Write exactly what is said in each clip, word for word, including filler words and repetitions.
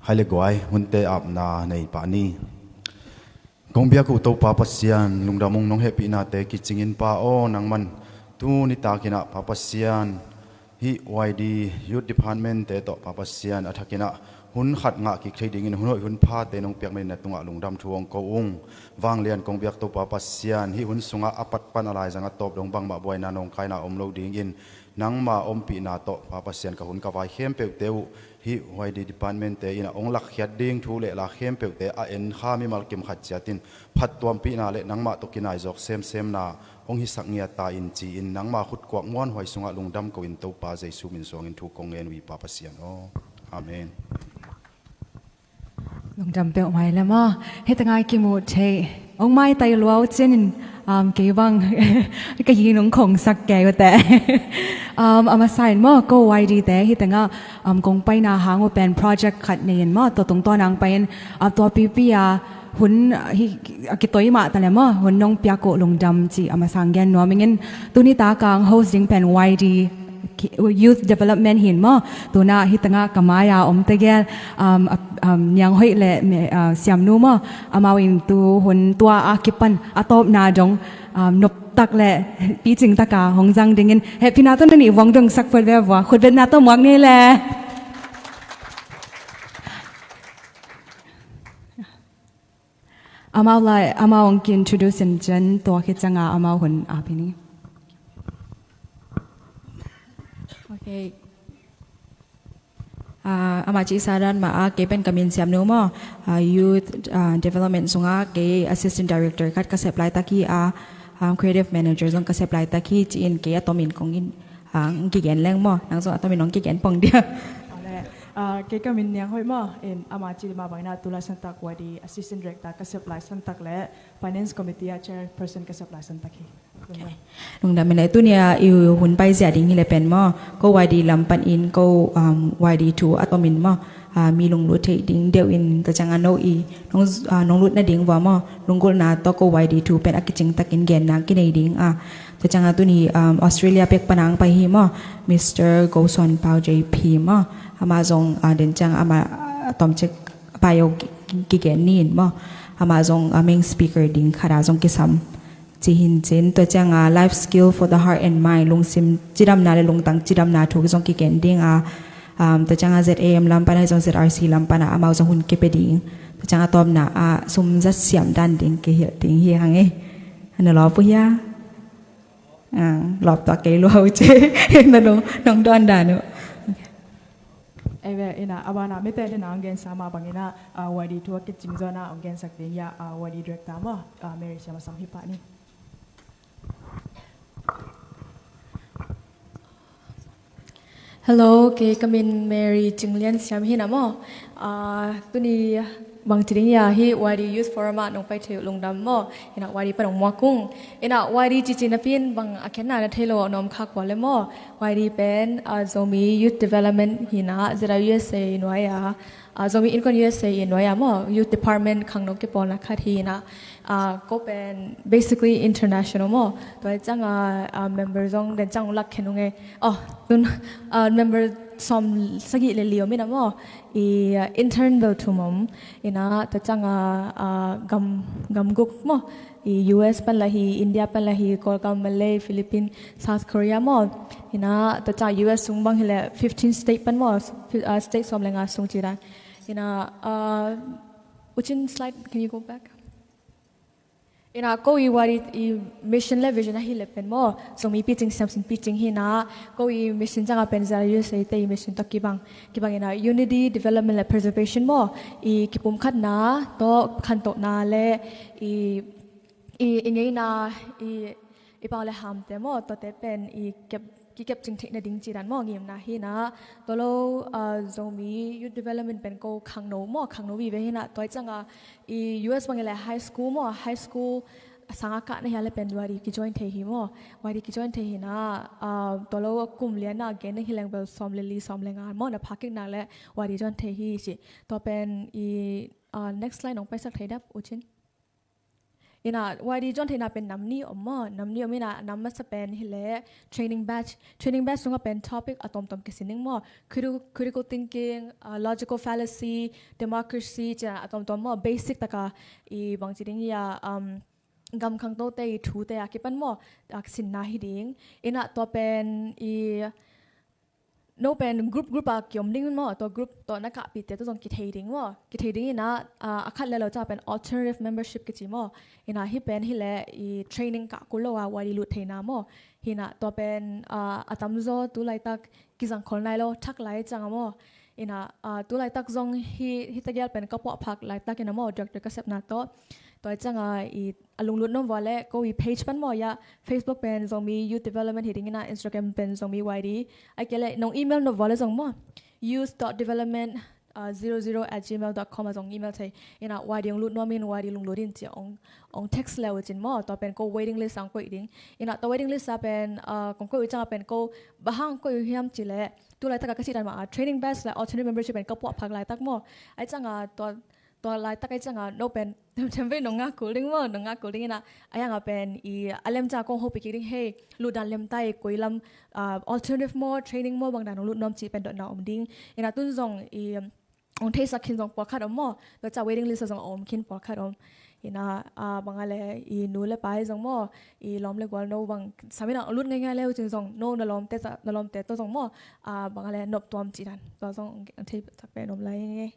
Hai le guai, hunte apna nei pah ni. Kong biak uh Topa Pasian, lungdam ung, nong hehpihnate kicingin Pa aw, nangman tu nitakin ah Pa Pasian, hih Y D Youth Department te tawh Pa Pasian a thakin ah hun khat ngah kik thei dingin hun hoih hun phate nong piak manin na tungah lungdam thu hong ko ung. Vanglian kong biak Topa Pasian, hih hun sungah a pat pan a laizang a tawp dong bangmah buaina nawngkaina om lo dingin nangma ompihna tawh Pa Pasian, ka hun ka vai khempeuhte uh hih Y D department te in a hong lakkhiat ding thu le la khempeuhte a en kha mimal kim khat ciatin phattuampihna le nangmah tawh kinaizawk semsemna hong hisak ngiat ta in ci-in nangma khutkuak muanhuai sungah lungdam ko in Topa Jesu min suangin thu kong ngen uh hi Pa Pasian aw. Amen. Lungdam peuhmah le maw. Hih tengah i kimuh theih hong maitai lua uh cin in, um, kei bang ka yi nung khongsak kei uh teh. Um, a masa in maw, ko Y D te hih tengah, um, kong paina hang uh pen project khat nei in maw, tua tungtawn ang pai in, uh, tua pipi a hun, uh, hi, a kitoi mah ta le maw, hun nong piak uh lungdam ci a masa ang gen nuam ing in, tuni tak ang host ding pen Y D Youth Development hin maw, tuna hih tengah ka mai-a om tegel, um, a, um, Niang Hoih le me, uh, Siamnu maw, amau in tu hun tua a kipan a tawpna dong, um, noptak le picing taka hong zang dingin hehpihna tawh na nih vong dong sak phot ve vua, khutbetna tawh muak ni le. Amau lai, amau hong ki-introduce in cian tua khit cianga amau hun api ni. Okay. Ah, amah cih sa dan mah a, kei pen ka min Siamnu maw. Ah, Youth, ah, Development sungah kei Assistant Director khat ka sep laitak hi a, ah, Creative Manager zong ka sep laitak hi ci-in kei a tomin kong in, ah, kigen leng maw. Nang zong a tomin hong kigen pong dia. Awle, ah, kei ka min Niang Hoih maw. In amah cih mah bangin a tu laisantak Y D Assistant Director ka sep laisantak le Finance Committee a Chairperson ka sep laisantak hi. Okay. Lungdam in le tuni a i hun paizia ding hi le pen maw, ko Y D lam panin ko, um, Y D thu a tomin maw, ah, mi lunglut theih ding deuh in tua cianga no i nong, ah, nong lut nading vua maw, lunggulhna tawh ko Y D thu pen a kicing takin genna kinei ding a. Tua cianga tuni, um, Australia pek pana ang pai hi maw, Mister Gosuan Pau J P maw, amah zong, ah, den ciang amah, ah, tawmcik a pai aw ki, ki, kigen ni in maw, amah zong, ah, main speaker ding khat a zong kisam. Ci hin cin, tua cianga life skill for the heart and mind, lungsim cidamna le lungtang cidamna thu zong kigen ding a, um, tua cianga Z A M lam pana zong Z R C lam pana amau zong hun kipia ding. Tua cianga tawpna a sum zat siam dan ding kihilh ding hi hang e. Na lawp uh hia? Ah, lawp tuak kei lua uh ci. Na nong, nong dawn dan uh. Eve, ina, a bana mite dena ang gensa mah bangina, ah, Y D thu a kicing zona ang gensak ding ya, ah, Y D Director maw, ah, Mary Siam a sam hi pah ni. Hello, kei ka min Mary Cing Lian Siam hi na maw. Ah, tuni bangci ding hia, hih Y D Youth Forum ah nong pai thei uh lungdam maw. Ina Y D pan nong muak ung. Ina Y D cici napi in bang a khenna na thei lo a na om khak uh le maw. Y D pen, ah, Zomi Youth Development hi na, Z R U S A nuai a, ah, Zomi Innkuan U S A i nuai a maw, Youth Department khangno kipawlna khat hi na, ah, ko pen basically international maw. Tua cianga, ah, member zong den ciang lak khen ung e. Oh, tun, ah, member sawm sagih le li om ina maw. I, ah, intern bel thum om ina, tua cianga, ah, gam, gam guk maw. I U S pan la hi, India pan la hi, Kawlgam, Malay, Philippines, South Korea maw. Ina, tua ciang U S sung bang hi le fifteen state pan maw, fi-, ah, state sawm le nga sung ci dan. Ina, ah, Uchin slide, can you go back? Ina, ko i Y D i mission le vision ahi le pen maw, Zomi picing, siamsin picing hi na, ko i mission cianga pen Z R U S A te i mission tawh kibang, kibang ina, unity, development le preservation maw, i kipumkhatna tawh khantohna le i, i, i ngeina, i, i pau le hamte maw, tuate pen i kep, kikep cing theih nading ci dan maw, ngimna hi na. Tua lo, ah, Zomi Youth Development pen ko khangno maw, khangno vive hi na. Tua cianga i U S bang i le high school maw, high school a sanga kah na hia le pen Y D kijoin thei hi maw. Y D kijoin thei hi na, ah, tua lo a kum lian na gen na hi leng bel sawm le li, sawm le nga maw, na phakik na le Y D join thei hi ci. Tua pen i, ah, next slide nong paisak thei dap, Uchin. Ina, YD join theihna pen nam nih om maw? Nam nih om ina, nam masa pen hi leh training batch. Training batch sungah pen topic a tomtom kisin ding maw? Criti-, critical thinking, uh, logical fallacy, democracy, ci a tomtom maw? Basic taka i bangci ding ia, um, gam khangtote i thute a kipan maw? A kisinna hi ding. Ina tua pen i no pen group group a kiom ding maw? Tua group tawh na kahpihte tawh zong kithei ding maw? Kithei ding ina, ah, a khat le lo ca pen alternative membership kici maw? Ina hi pen hi leh i training kah kul lo a YD lut theihna maw? Hi ina tua pen, ah, a tamzaw tu laitak kizang khol nai lo thak lai cianga maw? Ina, ah, tu laitak zong hi, hi tagial pen ka puah phak laitak ina maw? Director ka sepna tawh. Tua cianga i a lunglut nuam vua leh ko i page pan maw ia, Facebook pen Zomi Youth Development hi ding ina, Instagram pen Zomi YD. Ai kei leh nong email nop vua leh zong maw, youth dot development, uh, zero zero at gmail dot com a zong email thei. Ina YD ong lut nuam in, YD lunglut in ci a ong, ong text le uh cin maw, tua pen ko waiting list a ong koih ding. Ina tua waiting list a pen, uh, kong koih uh cianga pen ko bang hang koih uh hiam ci leh, tu laitak a ka cih dan mah a training batch le alternate membership pen ka puah phak laitak maw. Ai cianga tua tua laitak ai cianga no pen themthemvei nong ngak kul ding maw, nong ngak kul ding ina, a ianga pen i a lem cianga kong hopih kik ding, hei, lutdan lem ta i koi lam, ah, alternative maw, training maw, bangdan nong lut nuam cih pen dotna om ding. Ina tun zong i ong theisak khin zong pawlkhat om maw? Tua cianga waiting list a zong om khin pawlkhat om. Ina, ah, banga le i nu le pa i zong maw, i lawm le gual no bang sam ina lut ngaingai le uh cin zong no na lawmte ca, na lawmte tawh zong maw, ah, banga le noptuam cih dan tua zong ong theisak pen om lai ngei.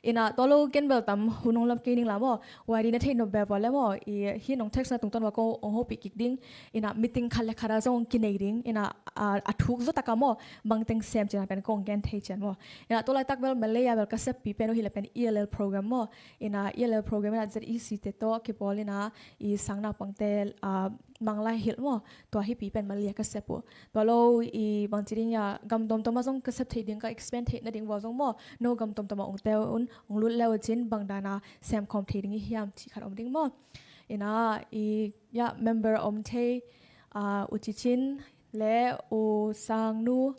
Ina tua lo ken bel tam hun hong lam kei ning la maw. YD na theih nop bel vua le maw, i hi nong text na tungtawn vua ko ong hopih kik ding. Ina meeting khat le khat a zong kinei ding. Ina, a, a thuk zaw taka maw, bangteng sem cina pen ko ong gen thei cian maw. Ina tua laitak bel Malaya bel ka seppi pen uh hi le pen ELL program maw. Ina ELL program ina ZEC te tawh kipawl ina i sang naupangte, ah, Manglai hilh maw, tua hi pi pen Malay a ka sep uh. Tua lo i bangci ding ia gam tomtom a zong ka sep theih ding, ka expand theih nading vua zong maw, no gam tomtom a ong teu un, ong lut le uh cin bangdan a sem khawm thei ding i hiam cih khat om ding maw. Ina i ia member om thei, ah, U Ci Cin le U Sang Nu,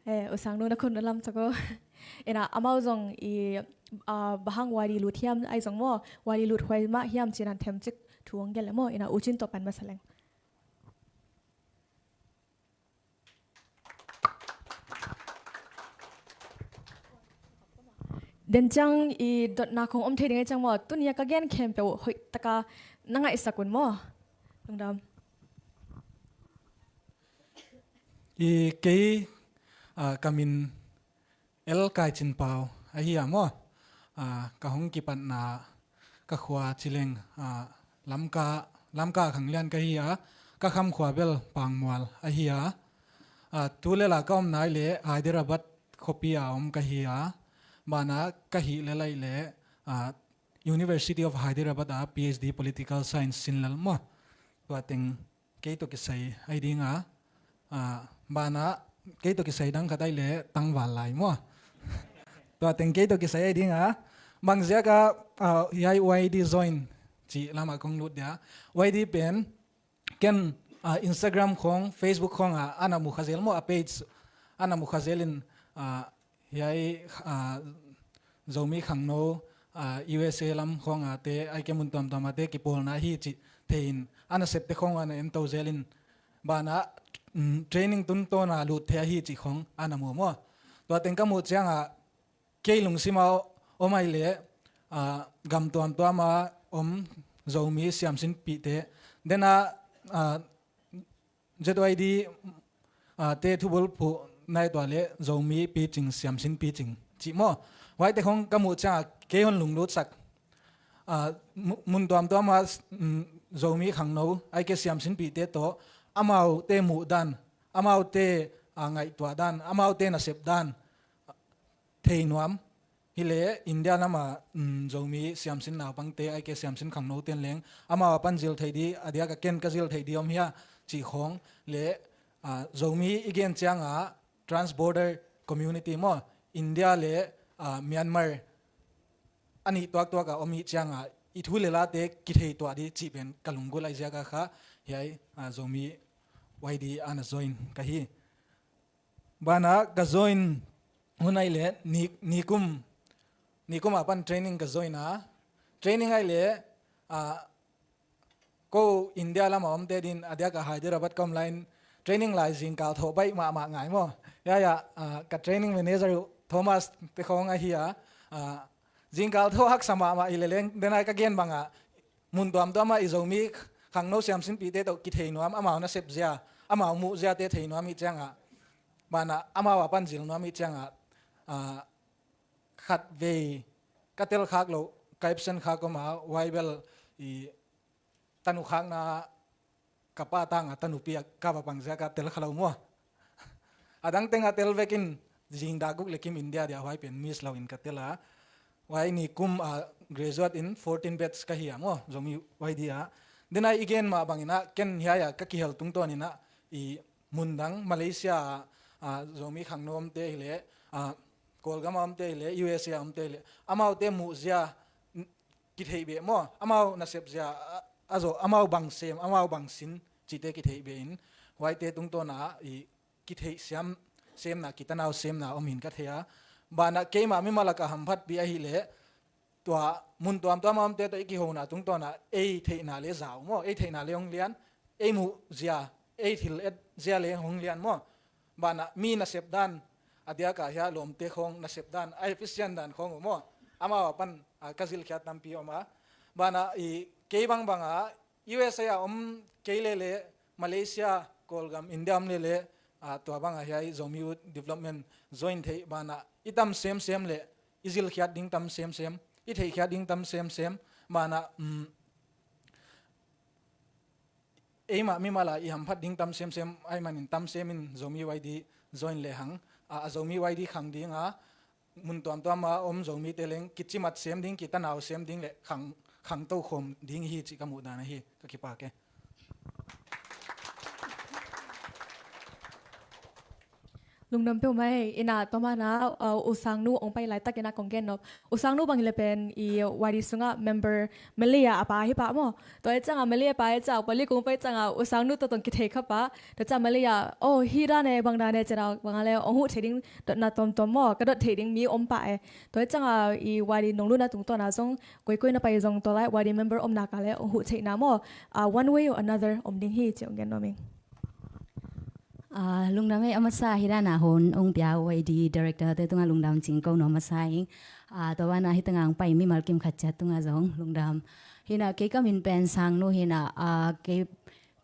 eh, U Sang Nu na khun na lam cako. Ina amau zong i, ah, bang hang YD lut hiam ai zong maw, YD lut huai mah hiam cin an them cik thu ong gen le maw. Ina U Cin tawh pan masa leng. Den ciang i dotna khong om thei ding ai ciang maw, tuni a ka gen khempeuh hoih taka na ngaihsak un maw. Lungdam. I kei, ah, ka min El Kai Cin Pau ahi a maw. Ah, ka hong kipatna ka khua ci leng, ah, Lamka, Lamka Khanglian ka hi a, ka kham khua bel Pangmual ahi a. Ah, tu le la ka om nai le Hyderabad khuapi a om ka hi a. Bana ka hih le laih le, ah, University of Hyderabad a PhD Political Science sin lel maw. Tua teng kei tawh kisai ai ding a, ah, bana kei tawh kisai dang khat ai le tangval lai maw. Tua teng kei tawh kisai ai ding a, bang ziak a, ah, hiai YD join cih lamah kong lut dia. YD pen ken, ah, Instagram khong, Facebook khong a, ana mu kha zel maw, a page ana mu kha zel in, ah, hiai, ah, Zomi khangno, ah, U S A lam khong a te, ai ke mun tuamtuam a te kipawlna hi cih thei in, ana sep te khong ana en to zel in, bana, mm, training tun tawna lut thei ahi cih khong ana mu maw. Tua teng ka muh ciang a, kei lungsim a om ai le, ah, gam tuamtuam a om Zomi siamsinpihte, den a, ah, Z Y D, ah, te thubul phuh nai tua le Zomi picing, siamsin picing cih maw. Huaite khong ka muh ciang a kei hon lunglutsak. Ah, mu-, mun tuamtuam a, mm, Zomi khangno ai ke siamsinpihte tawh amaute muh dan, amaute, ah, ngaihtuah dan, amaute nasep dan thei nuam. Hi le India lam a, um, Zomi siamsin naupangte ai ke siamsin khangno ten leng amau a pan zil thei di, a diak a ken ka zil thei di om hia cih khong le, ah, Zomi i gen ciang a trans border community maw, India le, ah, Myanmar a nih tuaktuak a om i ciang a i thu le late kithei tuah di cih pen ka lunggulh ai ziak a kha hiai, ah, Zomi Y D ana join ka hi. Bana ka join hun ai le ni, nikum, nikum a pan training ka join a. Training ai le, ah, ko India lamah omte din a diakah Hyderabad ka om lai-in training lai zingkal thawh baih mahmah ngai maw. Ya, ya, ah, ka training manager uh Thomas te khawng ahi a, ah, zingkal thawh haksa mahmah hi leleng, denai ka gen bangah mun tuamtuamah i Zomi khangno siamsinpihte tawh kithei nuam, amau nasep zia, amau muh ziate thei nuam hi ciangah, banah amau a pan zil nuam hi ciangah, ah, khatvei ka tel khak loh, ka absent khak om a, huai bel i tanu khakna ka pa tangah tanupi a ka va pang ziak a tel kha lo maw. A dang tengah tel vekin zing dak guk le kim India dia huai pen miss lo in ka tel a. Huai ni kum a graduate in fourteen batch ka hi a maw, Zomi Y D a. Denai i gen mah bangin ah ken hiai a ka kihel tungtawn in ah i mun dang Malaysia a, a, Zomi khangno omte hi leh, a, Kawlgam a omte hi leh, U S A a omte hi leh, amaute muh zia, n-, kitheih beh maw, amau nasep zia, a, a zawh, amau bang sem, amau bang sin, cihte kitheih beh in, huaite tungtawn a i kitheih siam, semna, kitanau semna om hin ka thei a. Banah keimah mimal a ka hamphatpih ahi leh, tua mun tuamtuam a omte tawh i kihona tungtawn a ei theihna le zau maw, ei theihna le hong lian, ei muh zia, ei thil et zia le hong lian maw. Banah mi nasep dan, a diakah hiah lawmte khawng nasep dan, a efficient dan khawng uh maw, amau a pan, a, ka zilkhiat tampi om a. Banah i kei bangbang a U S A a om kei lele, Malaysia, Kawlgam, India om lele, a, tua bangah hiai Zomi Youth Development join theih banah i tam semsem leh i zilkhiat ding tam semsem, i theihkhiat ding tam semsem, banah, um, eimah mimal a i hamphat ding tam semsem ahih manin tam sem in Zomi Y D join lehang, a, a Zomi Y D khang ding a, mun tuamtuam a om Zomite leng kicimat sem ding, kitanau sem ding le khang, khangto khawm ding hi cih ka muhdan ahi, ka kipak e. Lungdam peuhmah e. Ina tua mana, uh, U Sangnu hong pai laitak ina kong gen nop. U Sangnu bang hi le pen i Y D sungah member Malay a pa hi pah maw. Tua hi ciangah Malay a pa hi ciangah palik kong pai ciangah U Sangnu tawh tong kithei kha pah. Tua ciangah Malay a, oh, hi dan e, bang dan e, cina bang a le hong huh thei ding dotna tuamtuam maw, ka dot thei ding mi om pah e. Tua hi ciangah i Y D nong lutna tungtawn a zong koikoi na pai zong tua lai Y D member omna ka le hong huh theihna maw, ah, one way or another om ding hi ci hong gen nuam ing. Ah, lungdam e. A masa hi dan a hun hong pia Y D director te tungah lungdam ci-in ko nuam masa ing. Ah, tua banah hi tengah hong pai mimal kim khat ciat tungah zong lungdam. Hi na kei ka min pen Sangnu hi na, ah, kei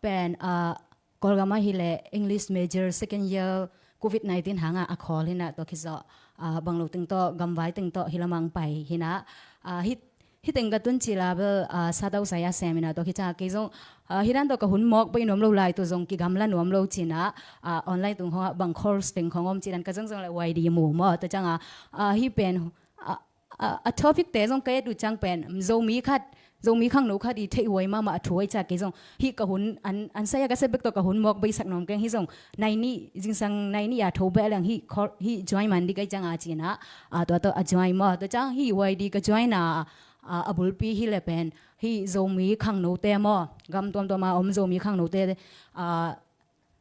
pen, ah, Kawlgam ah hi leh English major second year, covid nineteen hangah a khawl hi na, tua khit zawh, ah, bang lo teng tawh, gamvai teng tawh hi lamah hong pai hi na, ah, hi, hi teng ka tun cil a bel, ah, satau sai a sem hi na, tua khit ciangah kei zong, ah, hi dan tawh ka hun mawk baih nuam lo lai, tua zong kigamla nuam lo ci na, ah, online tung khawngah bang course teng khawng om ci dan ka zong zong leh Y D mu maw, tua ciangah, ah, hi pen, ah, a, a topic te zong ka et uh ciang pen, Zomi khat, Zomi khangno khat i theihhuai mahmah a thu ahi ciah kei zong. Hih ka hun, an, an sai a ka sep bek tawh ka hun mawk baihsak nuam keng hi zong. Nai nih, zingsang nai nih a tho beh leng hih, hih join man dik ahi ciang a ci na, a, tua tawh a join maw. Tua ciang hih Y D ka join a, a, a bulpi hi le pen. Hih Zomi khangnote maw. Gam tuamtuam a om Zomi khangnote, a,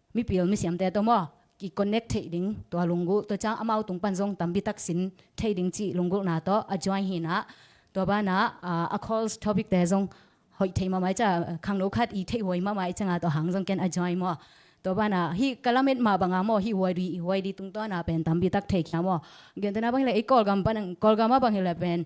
mipil misiamte tawh maw, ki connect theih ding tua lunggulh, tua ciang amau tung pan zong tampi tak sin theih ding cih lunggulhna tawh a join hi na. Tua banah, ah, a course topic te zong hoih theih mahmah ahi ciah, khangno khat i theihhuai mahmah ahi ciangah tua hang zong ken a join maw. Tua banah hih ka lamet mah bangah maw, hih Y D, Y D tungtawn a pen tampi tak thei khia maw. Gentehna bang hi leh ei Kawlgam pan, Kawlgam ah bang hi leh pen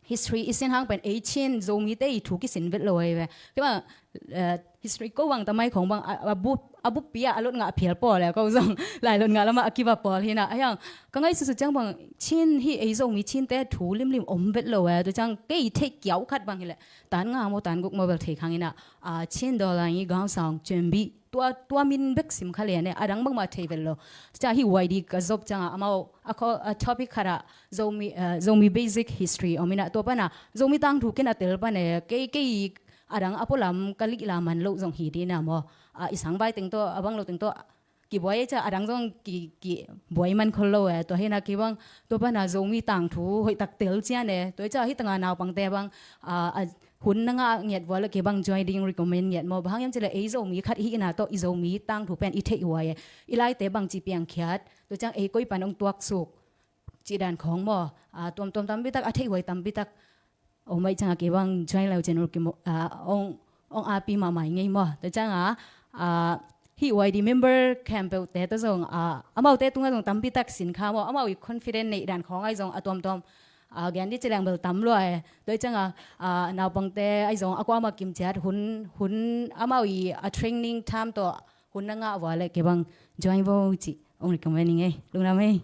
history i sin hang pen ei Chin Zomite i thu kisin vet lo ahi ve. Kei bang, eh, history ko bang tamai khong bang a, a bup, a buppi ah a lot ngah phial pawl e, ko zong lai lot ngah lamah a kiva pawl hi na. Ahi hang ka ngaihsutsut ciang bang Chin hih ei Zomi Chinte thu limlim om vet lo e. Tua ciang kei theih kiau khat bang hi leh tan nga maw tan guk maw bel thei khang hi na. Ah, Chin Dawlang i Gangsang Cembi tua, tua min bek sim kha lian e, a dang bangmah thei vet lo. Tua ciang hih Y D ka zop ciangah amau a, a topic khat ah Zomi, eh, Zomi basic history om hi na, tua pan a Zomi tangthu ken a tel pan e, kei, kei a dang a pualam ka lihla man loh zong hi ding na maw. Ah, i sangbai teng tawh, a bang lo teng tawh kibuai e ciah a dang zong ki, kibuai man khol lo e. Tua hi na kei bang tua pan a Zomi tangthu hoih tak tel cian e. Tua hi ciah hih tengah naupangte bang, ah, a hun na ngah ngiat vua leh kei bang join ding recommend ngiat maw. Bang hang hiam cih leh ei Zomi khat i hihna tawh i Zomi tangthu pen i theihhuai e. I laite bangci piangkhiat, tua ciang ei koi pan hong tuaksuk cih dan khawng maw. Ah, tuamtuam tampi tak, a theihhuai tampi tak om ahih ciangah kei bang join lo cin ul kimu, ah, hong, hong api mahmah i ngei maw. Tua ciangah, ah, hih Y D member khempeuhte tawh zong, ah, amaute tungah zong tampi tak sin kha maw, amau i confident neih dan khawng ahi zong a tuamtuam, ah, gen dih ci leng bel tam lua e. Tua ciangah, ah, naupangte ahi zong a kuamah kim ciat hun, hun amau i a training tham tawh hun na ngah vua leh kei bang join vo cih hong recommend i ngei. Lungdam ei.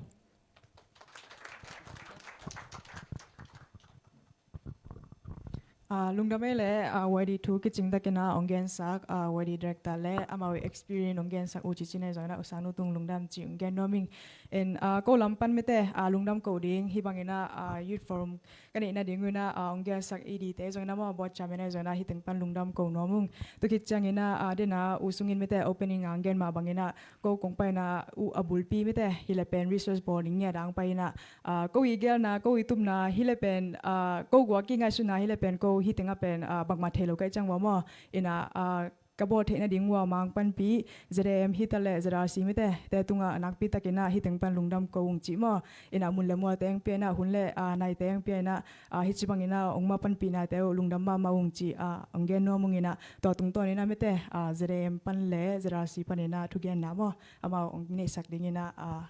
Ah, lungdam ei le, ah, Y D thu kicing takin ah hong gensak, ah, Y D director le amau i experience hong gensak U Ci Cin ahi zongin ah U Sangnu tung lungdam cih hong gen nuam ing. En, ah, ko lam pan mite, ah, lungdam ko ding, hih bangin ah, ah, Youth Forum ka neih nading un ah, ah, hong gensak E D te zongin ah maw, board chairman ahi zongin ah hih teng pan lungdam ko nuam ung. Tua khit ciangin ah, ah, den ah U Sung in mite opening ah hong gen mah bangin ah, ko kong paina uh a bulpi mite, hi le pen research bawl ding ngiat dang paina, ah, ko i gelna, ko i tupna, hi le pen, ah, ko guak i ngaihsutna, hi le pen ko hi tengah pen, ah, bangmah thei lo ka hih ciang vua maw. Ina, ah, ka bawl theihna ding vua mang panpi, Z A M hi ta le Z R C mite, te tungah nakpi takin ah hi teng pan lungdam ko ung cih maw. Ina mun le mual te hong pia ina, hun le, ah, nai te hong pia ina, ah, hi ci bangin ah hong mah panpihna te uh lungdam mahmah ung cih, ah, hong gen nuam ung ina, tua tungtawn ina mite, ah, Z A M pan le Z R C pan ina thugenna maw. Amau hong neihsak dingin ah, ah,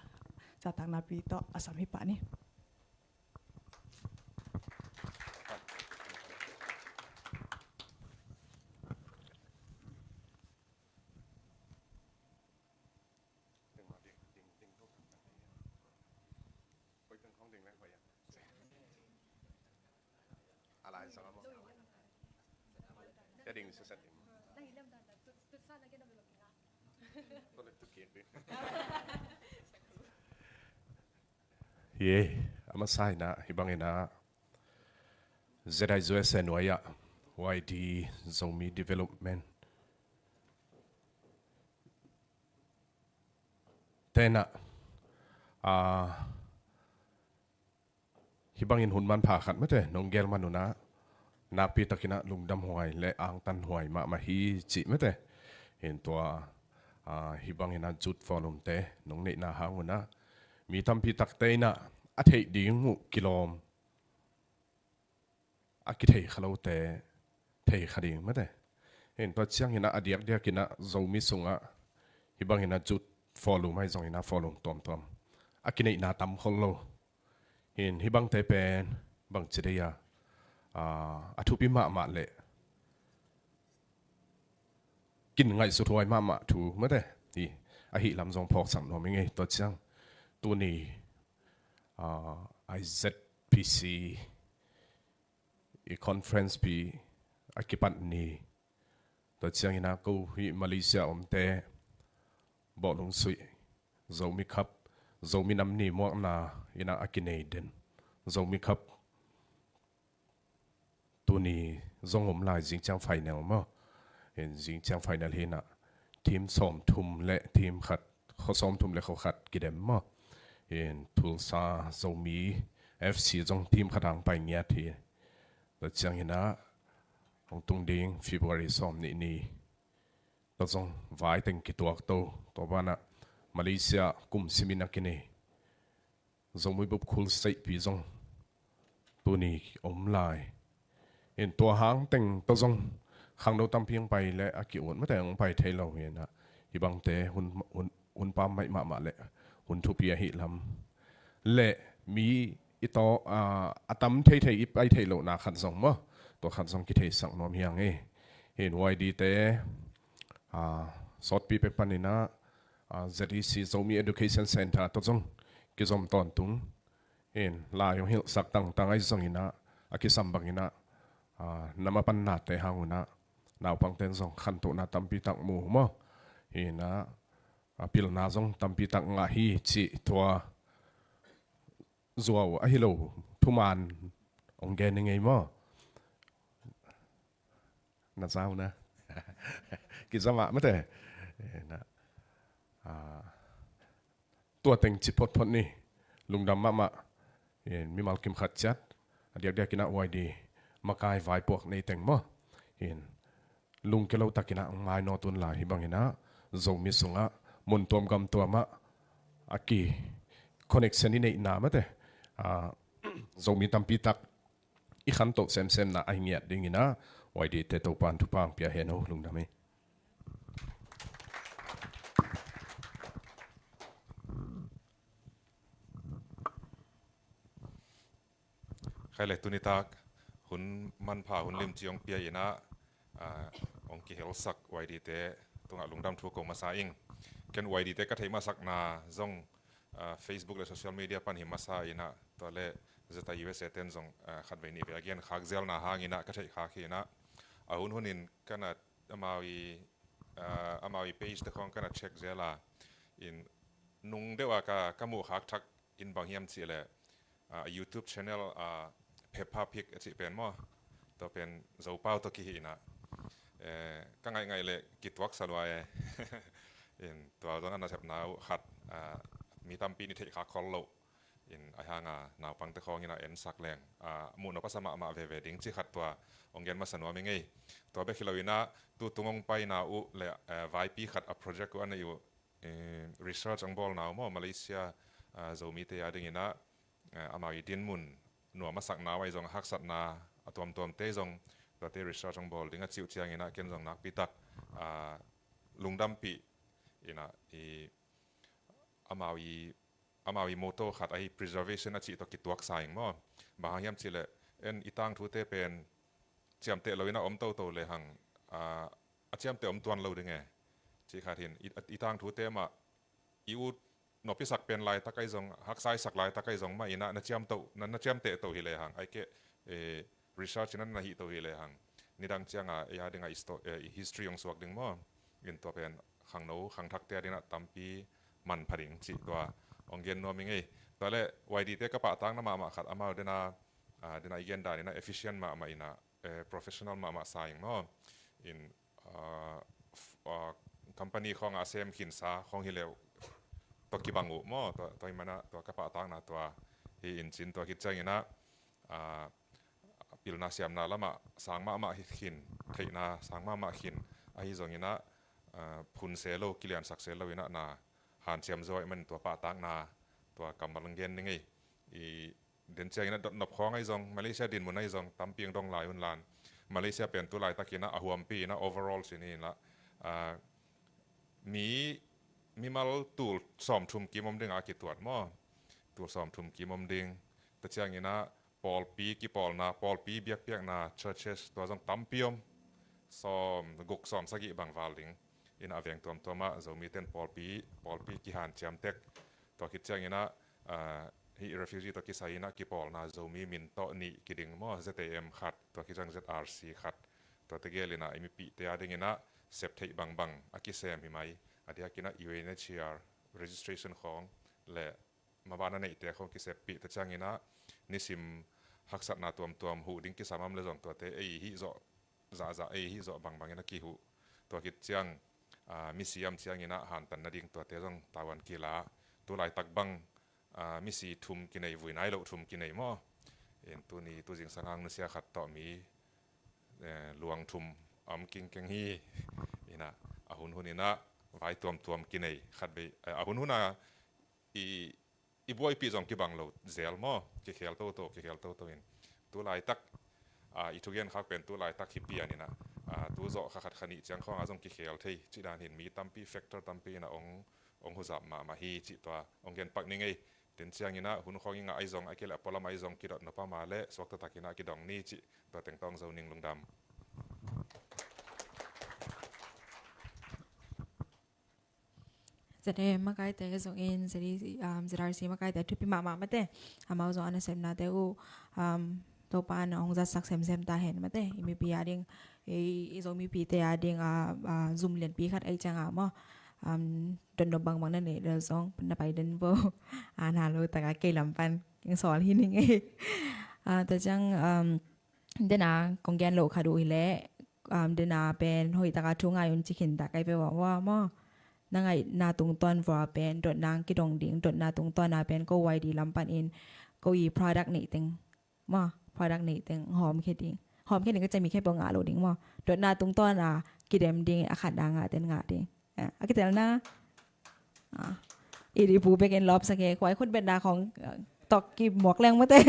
zahtakna pi tawh a sam hi pah ni. Ye, a masa ina, hi bang ina, Z I U S A nuai ah, Y D Zomi Development. Tena, ah, hi bangin hun manpha khat mate, nong gel man un ah, nakpi takin ah lungdam huai le angtan huai mahmah hi cih mate. Hin tua, ah, hi bangin ah Youth Forum te, nong neihna hang un ah, mi tampi takte in ah, a theih ding uh kilawm, a kithei kha lote thei kha ding mate. Hin tua ciangin ah a diakdiakin ah Zomi sungah hi bangin ah Youth Forum ahi zongin ah forum tuamtuam a kineihna tam khol lo. Hin hi bangte pen bangci dei a, ah, a thupi mahmah le kin ngaihsut huai mahmah thu mate. Hi, ahi lam zong phawksak nuam i ngei. Tua ciang tuni, ah, I Z P C i conference pi a kipat ni. Tua ciangin ah ko hi Malaysia omte bawhlung suih, Zomi Cup, Zomi nam ni muakna in ah a kinei den, Zomi Cup tuni zong om lai, zingciang final maw. Hin zingciang final hi in ah team sawmthum le team khat, khua sawmthum le khua khat kidem maw. Hin Tulsa Zomi F C zong team khat hong pai ngiat hi. Tua ciangin ah hong tung ding February sawm nih ni. Tua zong vai teng kituak to, tua banah Malaysia kum simin a kinei Zomi Bup Khul Seihpi zong tuni om lai. Hin tua hang teng tua zong khangno tampi hong pai le a ki-ut mate, hong pai thei lo hi in ah, hi bangte hun, hun, hun pam maih mahmah le hun thupi ahi lam. Le mi i tawh, ah, a tam theithei i pai theih lohna khat zong maw, tua khat zong kitheisak nuam hi hang e. Hin Y D te, ah, sawtpi pek panin ah, ah, Z E C, Zomi Education Center tawh zong kizom tawntung. Hin lai hong hilhsak tangtang ahi zongin ah, a kisam bangin ah, ah, nam a pannate hang un ah naupangten zong khantohna tampi tak mu maw. Hin ah, a pilna zong tampi tak ngah hi cih tua zuau ahi lo thuman hong gen i ngei maw. Na zau na. Kizamah mate. Eh, na. Ah, tua teng ci photphot ni. Lungdam mahmah. Eh, mimal kim khat ciat a diakdiakin ah Y D makai vaipuak nei teng maw. Hin lungkia lo takin ah hong mainawt un la, hi bangin ah Zomi sungah mun tuam gam tuam ah a ki connection i neihna mate, ah, Zomi tampi tak i khantoh semsemna ahi ngiat dingin ah Y D te Topan thupha pia hen aw, lungdam hi. Khai le tuni tak hun manpha hun limci hong pia in ah, ah, hong kihelsak Y D te tungah lungdam thu ko masa ing. Ken Y D te ka theih masakna zong, ah, Facebook le social media pan hi masa in ah, tua le Zeta U S A ten zong, ah, khatvei nihvei a gen khak zelna hang in ah ka theih khak hi in ah, a hun hun in ka na amau i, ah, amau i page te khong ka na check zel a, in nung deuh a ka, ka muh khak thak in bang hiam cih leh, ah, YouTube channel, ah, Peppa Pig a cih pen maw, tua pen Zopau tawh kihi in ah, eh, ka ngaih ngaih leh kituaksa lua e. In tua zong a nasepna uh khat, ah, mi tampi in i theih khak khol loh in, ahi hang a naupangte khawng in a ensak leng, ah, muh nop a sa mahmah veve ding cih khat tua hong gen masa nuam ing ei. Tua bek hi lo in ah tu tung hong paina uh le, eh, vaipi khat a project uh a nei uh, eh, research hong bawlna uh maw, Malaysia, ah, Zomite a ding in ah, eh, amau i dinmun nuam a sakna uh ahi zong, haksatna a tuamtuamte zong tuate research hong bawl ding a cih uh ciang in ah ken zong nakpi tak, ah, lungdampih in ah i amau i, amau i motto khat ahi preservation a cih tawh kituaksa ing maw. Bang hang hiam cih leh en i tangthute pen ciamteh lo in ah om toto le hang, ah, a ciamteh om tuan lo ding e. Cih khat hin i, i tangthute mah i ut nop i sak pen laitak ahi zong, haksa i sak laitak ahi zong mah in ah na ciamteh, na, na ciamteh to hi le hang, ahih keh, eh, research in ah na hih to hi le hang, nidang ciang a ei a ding a histo-, eh, history hong suak ding maw. In tua pen khangno khangthakte a ding ah tampi manpha ding cih tua hong gen nuam ing ei. Tua le Y D te ka pahtakna mahmah khat, amau den a, ah, den a i gen dan in ah efficient mahmah in ah, eh, professional mahmah sa ing maw. In, ah, f-, ah, company khawng a sem khinsa khawng hi le uh tawh kibang uh maw, tua, tua hi man ah tua ka pahtakna tua hi in cin, tua khit ciang in ah, ah, pilna siamna lamah sang mahmah hi khin, theihna sang mahmah khin, ahi zong in ah, ah, phun se lo, kiliansak se lo in ah na hanciam zaw ahih man tua pahtakna tua kammal hong gen ning ei. I den ciang in ah dotnop khawng ahi zong, Malaysia dinmun ahi zong tampi hong dong lai un lan, Malaysia pen tu laitak in ah a huampi in ah overall sin in ah, ah, mi, mimal tul sawmthum kim om ding a kituat maw. Tul sawmthum kim om ding. Tua ciang in ah pawlpi kipawlna, pawlpi biakpiakna, churches, tua zong tampi om. Sawm guk, sawm sagih bang val ding in ah a veng tuamtuam ah Zomite in pawlpi, pawlpi kihanciam tek. Tua khit ciang in ah, ah, hih refugee tawh kisai in ah kipawlna Zomi min tawh nih kiding maw, Z A M khat, tua khit ciang Z R C khat. Tuate gel in ah i mipihte a ding in ah sep theih bangbang a kisem hi mai. A diak in ah U N H C R registration khawng le maban a neihte khawng kiseppih, tua ciang in ah nisim haksatna tuamtuam huh ding kisam om le zong tuate ei hih zawh zahzah, ei hih zawh bangbang in a kihuh. Tua khit ciang, ah, misi om ciang in ah hantan nading tuate zong tavuan kila. Tu laitak bang, ah, misi thum kinei, vui nai loh thum kinei maw. In tuni, tu zingsang hang nusia khat tawh mi, eh, luang thum om kingkeng hi. In ah a hunhun in ah vai tuamtuam kinei khatvei, eh, a hunhun a i, i buaipih zong kibang lo zel maw, kikhel toto, kikhel toto in. Tu laitak, ah, i thugen khak pen tu laitak hi pian in ah, ah, tu zawh kha khat kha nih ciang khawng a zong kikhel thei cih dan hin mi tampi, factor tampi in ah hong, hong huzap mahmah hi cih tua hong gen pak ning ei. Ten ciang in ah hun khawng i ngah ahi zong, a kei le a pualam ahi zong kidot nop a, mah le suakta tak in ah kidong ni cih tua teng tawh hong zo ning, lungdam. Z A M makaite zong in, Z D C, um, Z R C makaite thupi mahmah mate. Amau zong a nasepnate uh, um, Topa in hong zatsak semsem ta hen mate. I mipi a ding, i, i Zomipite a ding a, a zum lianpi khat ahi ciang a maw, um, dotnop bangbang na neih lel zong na pai den vo. A na lo tak a kei lam pan keng sawl hi ning ei. Ah, tua ciang, um, den a kong gen loh khat uh hi leh, um, den a pen hoih tak a thu ngai un ci khin ta kai ve ua ua maw. Na ngaihna tungtawn vua pen dotna kidong ding, dotna tungtawn a pen ko Y D lam pan in ko i product neih teng maw, product neih teng hawmkhia ding. Hawmkhia ding ka ciang mi khempeuh ngah lo ding maw. Dotna tungtawn a kidem ding, a khat a ngah ten ngah ding. Ah, a kitelna. Ah, i, i pu bekin lawpsak e, khuai khut betna khawng, ah, tawh kimuak leng mate.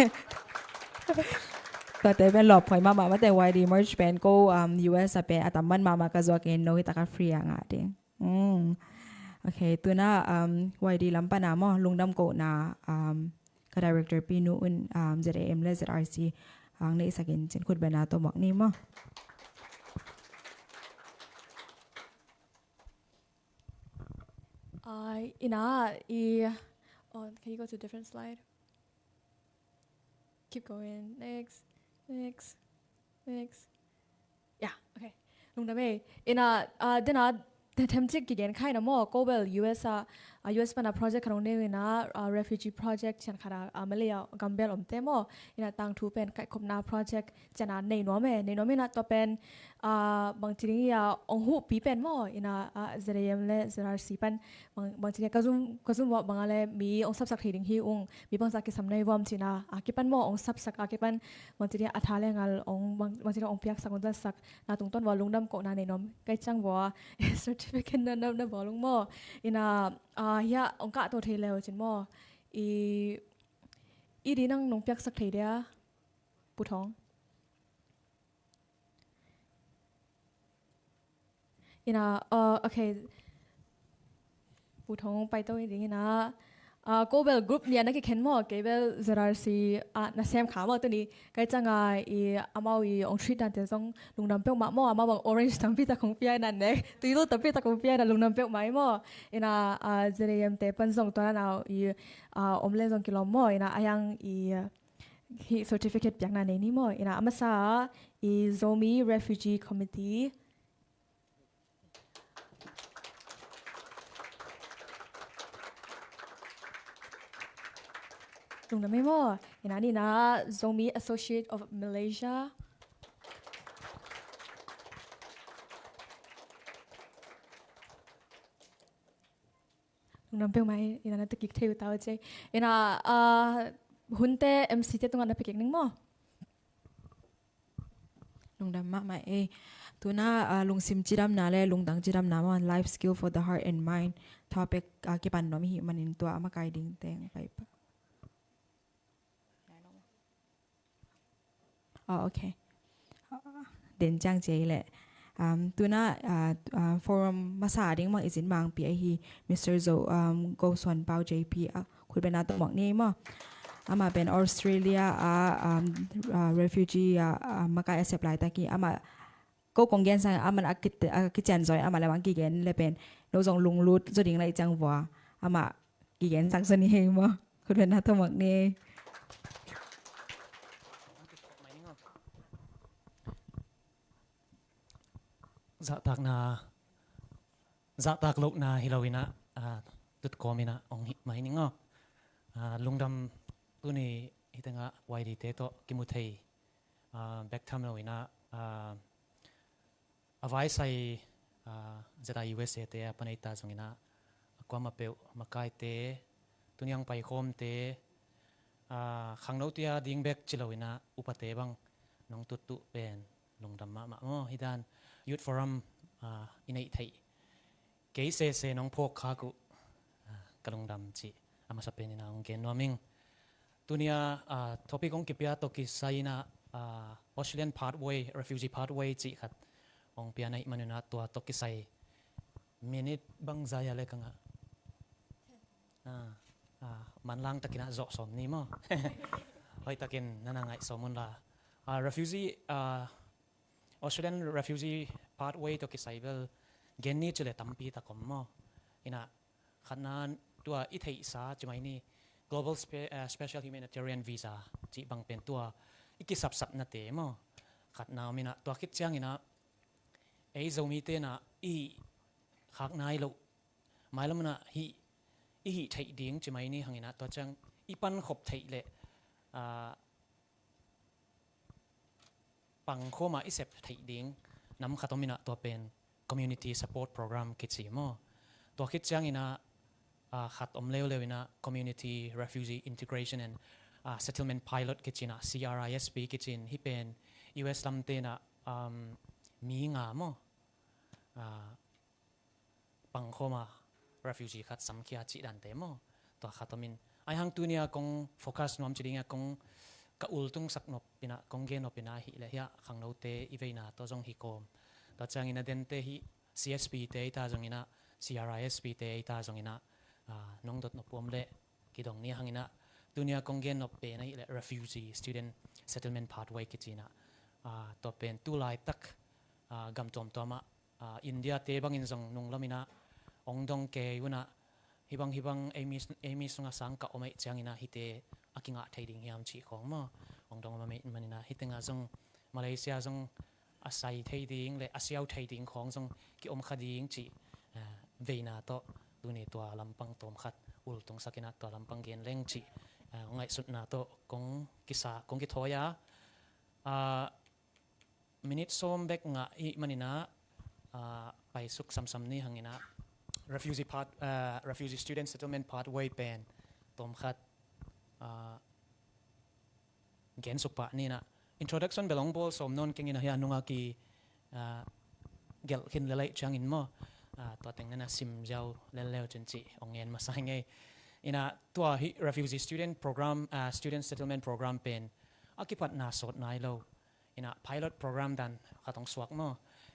Tuate pen lawp huai mahmah mate, Y D merch pen ko, um, U S a pen a tam man mahmah ka zuak in no hi taka free a ngah ding. Mm. Ok, tuna, um, Y D lam pana maw, lungdam kohna, um, ka director Pi Nu un, um, Z A M le Z R C ang neihsak in cin khut bena tawh muak ni maw. Uh, ina, i, oh, can you go to a different slide? Keep going. Next, next, next. Yeah, okay. Lungdam ei. Ina, uh, dena, the themcik kigen khai na maw, ko bel U S a, uh, U S pana project khat hong nei ina, uh, refugee project cian khat a, uh, Malaya gambel omte maw. Ina tangthu pen kaikhopna project cian a nei nuam e, nei nuam ina tua pen, uh, bangci ding ia ong huhpi pen maw, ina, uh, Z A M le Z R C pan, bang, bangci ding ia ka zum, ka zum vua bang a le mi ong sapsak thei ding hi ung, mi bangsa kisam nei vuam cina, a kipan maw ong sapsak a kipan, bangci ding ia a tha le ngal ong, bang, bangci ding ong piaksak ong zatsak, na tungtawn vua lungdam kohna nei nuam, kai ciang vua, certificate na, na, na bawl ung maw, ina, uh, hia ong kahto thei leu cin maw, i, i di nang nong piaksak thei dia, Pu Thawng. Ina, uh, okay. Pu Thawng paito i ding ina. Uh, ko bel group nia na kikhen maw, kei bel Z R C, uh, na sem kha maw tuni. Kai ciang a i amau i ong treat dante zong lungdam peuhmah maw, amau bang orange tampi tak ong pia ina nek. Tui lo tampi tak ong pia ina lungdam peuhmah i maw. Ina, uh, Z A M te pan zong tua na nau i, uh, om le zong kilawm maw. Ina a hiang i, uh, hi certificate piakna nei ni maw. Ina a masa i Zomi Refugee Committee. Lungdam ei maw. Ina nina Zomi Associate of Malaysia. Lungdam peuhmah ei, ina na tukik thei uh tau cei. Ina, ah, hunte M C te tungah na pekik ning maw. Lungdam mahmah ei. Tuna, ah, lungsim cidamna le lungtang cidamna maw, life skill for the heart and mind. Topic, ah, kipan nuam hi manin tua a makai ding teng pai pa. Oh, okay. Den ciang cia i leh. Um, tuna, uh, uh, forum masa ding mang i zin mangpi ahi Mister Zo, um, Go Suan Pau J P, uh, khutbetna tawh muak ni maw. Amah pen Australia, uh, um, uh, refugee, uh, uh, makai a sep laitak hi. Amah ko kong gen sang amah a kit-, a kician zaw amah le mang kigen le pen. No zong lunglut zaw ding lai ciang vua. Amah kigen sang zaw ni hei maw. Khutbetna tawh muak ni. Zahtakna, zahtak lohna hi lo ina, ah, tutkawm ina ong hih mai ning aw. Ah, lungdam tuni hi tengah Y D te tawh kimu thei, ah, bek tham lo ina, ah, a vaisai, ah, Z I U S A te a paneita zong ina a kuamah peuh makaite, tuniang paikhawmte, ah, khangnote a ding bek ci lo ina upate bang nong tuttuh pen lungdam mahmah maw. Hi dan Youth Forum, ah, i neih theih kei sese nong phawk khak uh, ah, ka lungdam cih a masa pen ina ong gen nuam ing. Tunia, ah, topic ong kipia tawh kisai ina, ah, Australian Pathway, Refugee Pathway cih khat ong pia na hih man ina tua tawh kisai minute bang zai a le ka ngah. Ah, ah, manlang takin ah zawh sawm ni maw. Hoih takin nana ngaih sawm un la. Ah, refugee, ah, Australian Refugee Pathway tawh kisai bel gen ni ci le tampi tak om maw. Ina khatna tua i theihsa ci mai ni Global Spe-, ah, Special Humanitarian Visa cih bang pen tua i kisapsapnate maw. Khatna om ina tua khit ciang ina ei Zomite na i khak nai loh mailam ina hih, i hih theih ding ci mai ni hang ina tua ciang i pankhop theih leh, ah, pangkhawm a i sep theih ding nam khat om ina tua pen Community Support Program kici maw. Tua khit ciang ina, ah, khat om leuleu ina Community Refugee Integration and, ah, Settlement Pilot kici ina C R I S P kici in hih pen U S lamte ina, um, mi nga maw. Ah, pangkhawm a refugee khat samkhia cih dante maw. Tua khat om in. Ai hang tunia kong focus nuam ci ding a kong ka ultungsak nop inah, kong gen nop inah ahih leh hiah khangnote i veina tawh zong hi kawm. Tua ciangin a dente hih C S P te i ta zongin ah, C R I S P te i ta zongin ah, ah, nong dot nop om leh kidong ni hang inah, tuni a kong gen nop pen ahih leh Refugee Student Settlement Pathway kici inah, ah, tua pen tu laitak, ah, gam tuamtuam ah, ah, India te bangin zong nunglam inah ong dong kei unah, hibang hibang eimi, eimi sungah sang kah om ahih ciangin ah hihte a kingah thei ding hiam cih khawng maw, ong dong om ahih manin ah hih tengah zong Malaysia zong a sai thei ding le a siau thei ding khawng zong ki-om kha ding cih, ah, veina tawh tuni tua lampang tawmkhat ultungsak inah tua lampang gen leng cih, ah, ngaihsutna tawh kong kisa, kong kithawi a, ah, minit sawm bek ngah ahih manin ah, ah, paisuk samsam ni hang inah Refugee Path-, ah, Refugee Student Settlement Pathway pen tawmkhat, ah, gensuk pah ni inah, introduction bel ong bawl sawm nawn keng inah, hiah nungah ki, ah, gelh khin lel ahih ciangin maw, ah, tua teng nana sim ziau lel leu cin cih ong ngen masa hi ngei. Inah tua hih Refugee Student Program, ah, Student Settlement Program pen a kipatna sawt nai lo. Inah pilot program dan khat ong suak maw.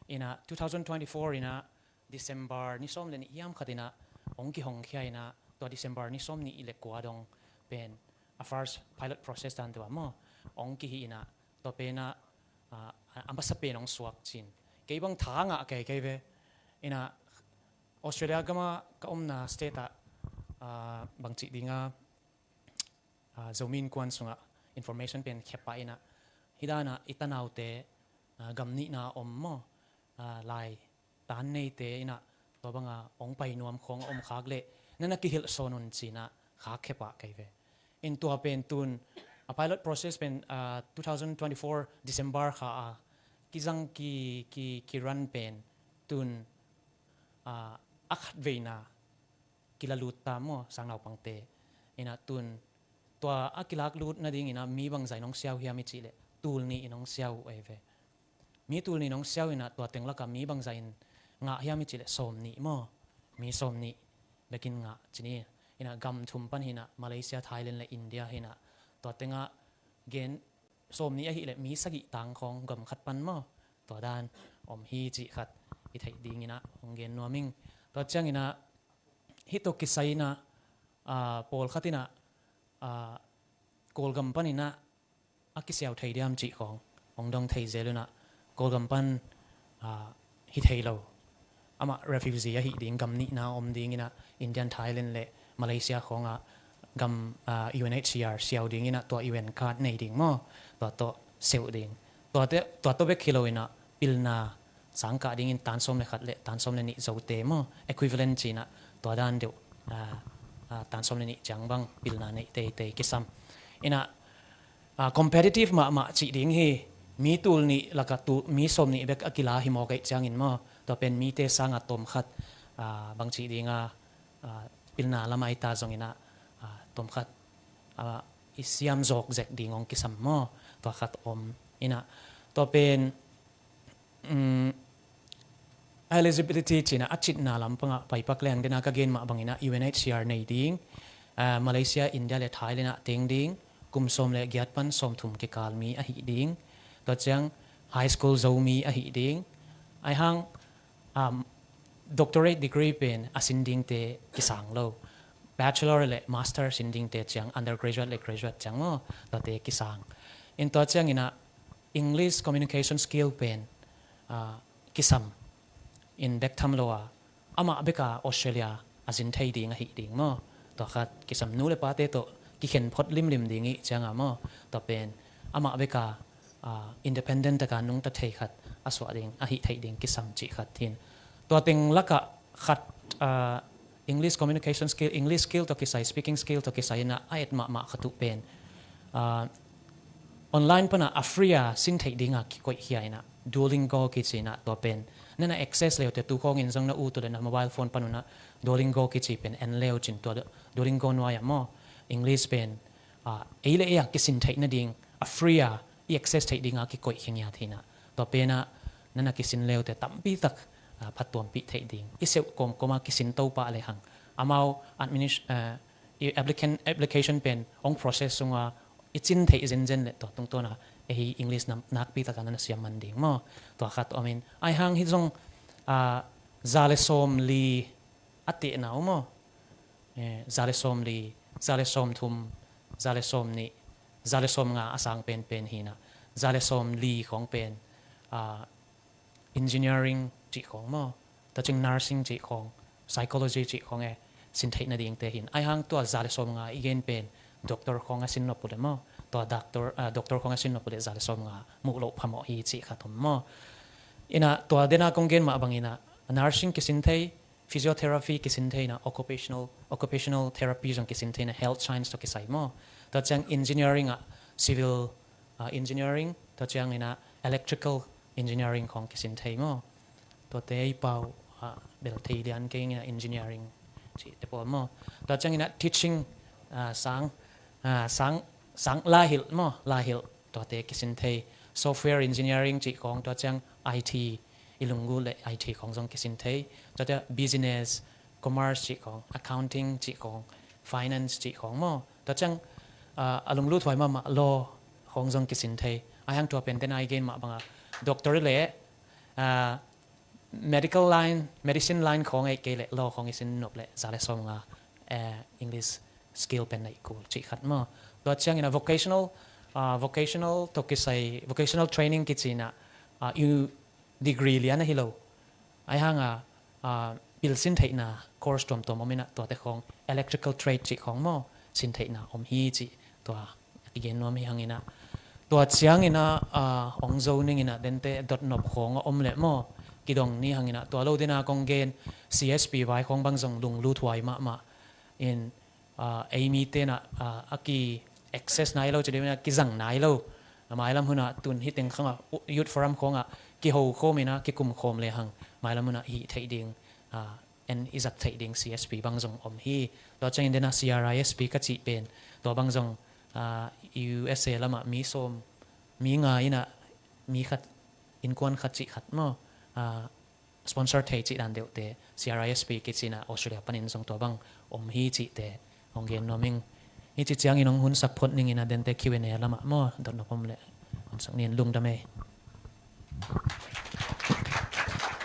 Inah two thousand twenty-four inah December ni sawm le nih hiam khat inah ong kihong khia inah, tua December ni sawm nih le kua dong pen a first pilot process dan tua maw ong kihi inah, tua pen ah, ah, a masa pen ong suak cin. Kei bang tha ngah kei kei ve. Inah Australia gam ah ka omna state ah, ah, bangcih ding a, ah, Zomi Innkuan sungah information pen khia pah inah, hih dan ah i tanaute, ah, gam nihna om maw, ah, lai tan neite inah tua banga ong pai nuam khawng a om khak leh nana kihilh sawn un ci inah khak khia pah kei ve. In tua pen tun a pilot process pen, ah, two thousand twenty-four December kha a kizang ki, ki, ki run pen tun, ah, a khat veina kilalut ta maw, sangnaupangte. Inah tun tua a kilaklut nading inah mi bangzah in ong siau hiam i cih leh tul nih in ong siau uh ei ve. Mi tul nih in ong siau inah tua teng lakah mi bangzah in ngah hiam i cih leh sawm nih maw, mi sawm nih bekin ngah ci ni. Inah gam thum pan hi inah, Malaysia, Thailand le India hi inah, tua tengah gen sawm nih ahih leh mi sagih tang khawng gam khat pan maw, tua dan om hi cih khat i theih ding inah ong gen nuam ing. Tua ciang inah hih tawh kisai inah, ah, pawlkhat inah, ah, Kawlgam pan inah a kisiau thei diam cih khawng ong dong thei zel unah, Kawlgam pan, ah, hi thei lo, amah refugee ahih ding, gam nihna om ding inah Indian, Thailand le Malaysia khawngah gam, ah, U N H C R siau ding inah tua U N card nei ding maw, tua tawh seuh ding. Tua te, tua tawh bek hi lo inah pilna sang kah dingin tan sawm le khat le tan sawm le nih zote maw, equivalent ci inah tua dan deuh, ah, ah, tan sawm le nih ciang bang pilna neih teitei kisam. Inah, ah, competitive mahmah cih ding hi. Mi tul nih lakah tu, mi sawm nih bek a kila hi mawk ahih ciangin maw, tua pen mite sangah tawmkhat, ah, bang cih ding a, ah, pilna lamah i ta zong inah, ah, tawmkhat, ah, i siam zawk zek ding ong kisam maw, tua khat om inah. Tua pen, um, eligibility ci inah a citna lampangah paipak leng, den a ka gen mah bang inah U N H C R nei ding, ah, Malaysia, India le Thailand ah teng ding, kum sawm le giat pan sawmthum kikal mi ahih ding, tua ciang high school zo mi ahih ding. Aihang, um, doctorate degree pen a sin dingte kisang lo. Bachelor le master sin dingte ciang, undergraduate le graduate ciang maw, tuate kisang. In tua ciang inah English communication skill pen, ah, kisam in bek tham lo a, amah beka Australia a zin thei ding ahih ding maw. Tua khat kisam, nu le pate tawh kikhen phot limlim ding ih cianga maw. Tua pen amah beka, ah, independent taka nungta thei khat a suah ding, ahih theih ding kisam cih khat hi in. Tua teng lakah khat, ah, English communication skill, English skill tawh kisai, speaking skill tawh kisai inah a et mahmah khat uh pen, ah, online panah a free a sin theih dinga kikoih khia inah, Duolingo kici inah, tua pen nana access leute, tu khawngin zong na ut uh le na mobile phone pan unah Duolingo kici pen en leu cin, tua Duolingo nuai-ah maw, English pen, ah, ei le ei a kisin theih nading a free a i access theih dinga kikoih khia ngiat hi inah. Tua penah nana kisin leute tampi tak, ah, phattuampih theih ding i seuh kawmkawma kisin to pah lehang, amau adminis-, ah, i applicant, application pen ong process sunga i cin theih zenzen le tua tungtawna ei English nam nakpi taka na na siam man ding maw. Tua khat om in, ai hang hi zong, ah, za le sawm li a tehna uh maw. Eh, za le sawm li, za le sawm thum, za le sawm nih, za le sawm nga a sang penpen hi na, za le sawm li khawng pen, ah, engineering cih khawng maw, tua ciang nursing cih khawng, psychology cih khawng e, sin theih nadingte hi na. Ai hang tua za le sawm nga i gen pen doctor khawng a sin nop uh le maw, tua doctor, ah, doctor khawng a sin nop uh le za le sawm nga muh loh phamawh hi cih khat om maw. Ina tua dena kong gen mah bang ina nursing kisin thei, physiotherapy kisin thei na, occupational, occupational therapy zong kisin thei na, health science tawh kisai maw. Tua ciang engineering ah, civil, ah, engineering, tua ciang ina electrical engineering khawng kisin thei maw. Tuate i pau, ah, bel thei lian kei ina engineering cihte pawl maw. Tua ciang ina teaching, ah, sang, ah, sang, sang lahilh maw, lahilh tuate kisin thei. Software engineering cih khawng, tua ciang I T, i lunggulh le I T khawng zong kisin thei. Tua ciang business, commerce cih khawng, accounting cih khawng, finance cih khawng maw. Tua ciang, ah, a lunglut huai mahmah law khawng zong kisin thei. Ai hang tua pen dena i gen mah banga doctor le, ah, medical line, medicine line khawng ei kei le law khawng i sin nop le za le sawm nga, eh, English skill pen na i kul cih khat maw. Tua ciang ina vocational, ah, vocational tawh kisai, vocational training kici ina, ah, i degree lian ahi lo. Ai hanga, ah, pilsin theihna course tuamtuam om ina tuate khawng electrical trade cih khawng maw, sin theihna om hi cih tua a kigen nuam hi hang ina. Tua ciang ina, ah, ong zo ning ina dente dotnop khawng a om le maw, kidong ni hang ina. Tua lo dena kong gen C S P vai khawng bang zong lunglut huai mahmah in, ah, ei mite na, ah, a ki access nai lo, ci ding ina kizang nai lo. Mailam huna tun hi teng khanga Youth Forum khawnga kiho khawm ina kikum khawm le hang mailam huna hih theih ding, ah, en i zat theih ding C S P bang zong om hi. Tua ciangin dena C R I S P ka cih pen tua bang zong, ah, U S A lamah mi sawm, mi nga ina mi khat, innkuan khat cih khat maw, ah, sponsor thei cih dan deuhte, C R I S P kici ina Australia panin zong tua bang om hi cihte hong gen nuam ing. Hi ci ciangin hong hun sak phot ning ina dente Q and A lamah maw, dotnop om le hun sak ning, lungdam ei.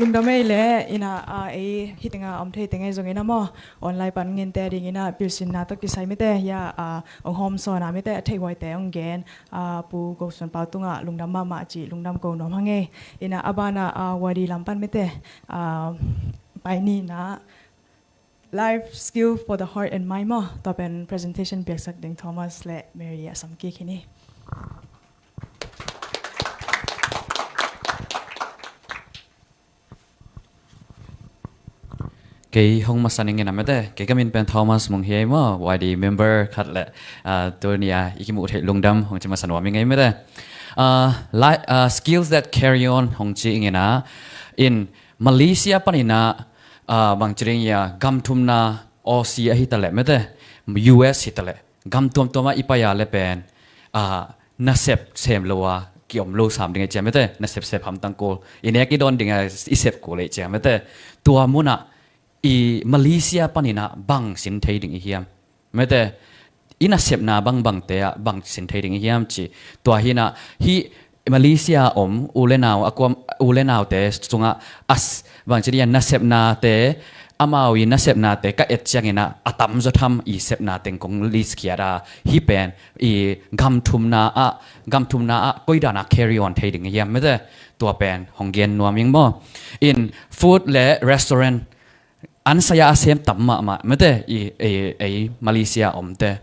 Lungdam ei le ina, ah, ei hi tenga om thei teng ei zong ina maw, online pan ngente ding ina pilsinna tawh kisai mite, ya, ah, hong hawm sawn a mite a theih huaite hong gen, ah, Pu Go Suan Pau tungah lungdam mahmah cih lungdam ko nuam hang ei. Ina a bana, ah, Y D lam pan mite, ah, pai ni ina, life skill for the heart and mind maw, tua pen presentation piaksak ding Thomas le Mary a sam kik hi ni. Kei hong masa ning ina mete, kei ka min pen Thomas Mung hi ei maw, Y D member khat le, ah, tuni a i kimuh theih lungdam hong ci masa nuam ing ei mete. Ah, li-, ah, skills that carry on hong ci ing ina, in Malaysia pan ina, ah, bang ci ding ia, gam thumna Aussie ahi ta le mete, U S hi ta le, gam tuamtuam ah i pai a le pen, ah, nasep sem lo a kiom lo sam ding ei cia mete, nasep sep hamtang kul, i nek i dawn ding a i sep kul ei cia mete. Tua mun ah i Malaysia pan ina bang sin thei ding i hiam mete, i nasepna bangbangte ah bang sin thei ding i hiam ci. Tua hi ina, hi Malaysia om u le nau, a kuam u le naute sungah a s-, bang ci ding ia, nasepnate, amau i nasepnate ka et ciang ina a tamzaw tham i sepna teng kong list khiat a, hi pen i gam thumna ah, gam thumna ah koi dan a carry on thei ding i hiam mete, tua pen hong gen nuam ing maw. In food le restaurant, an sai a a sem tam mahmah mete, i, i, ei Malaysia omte.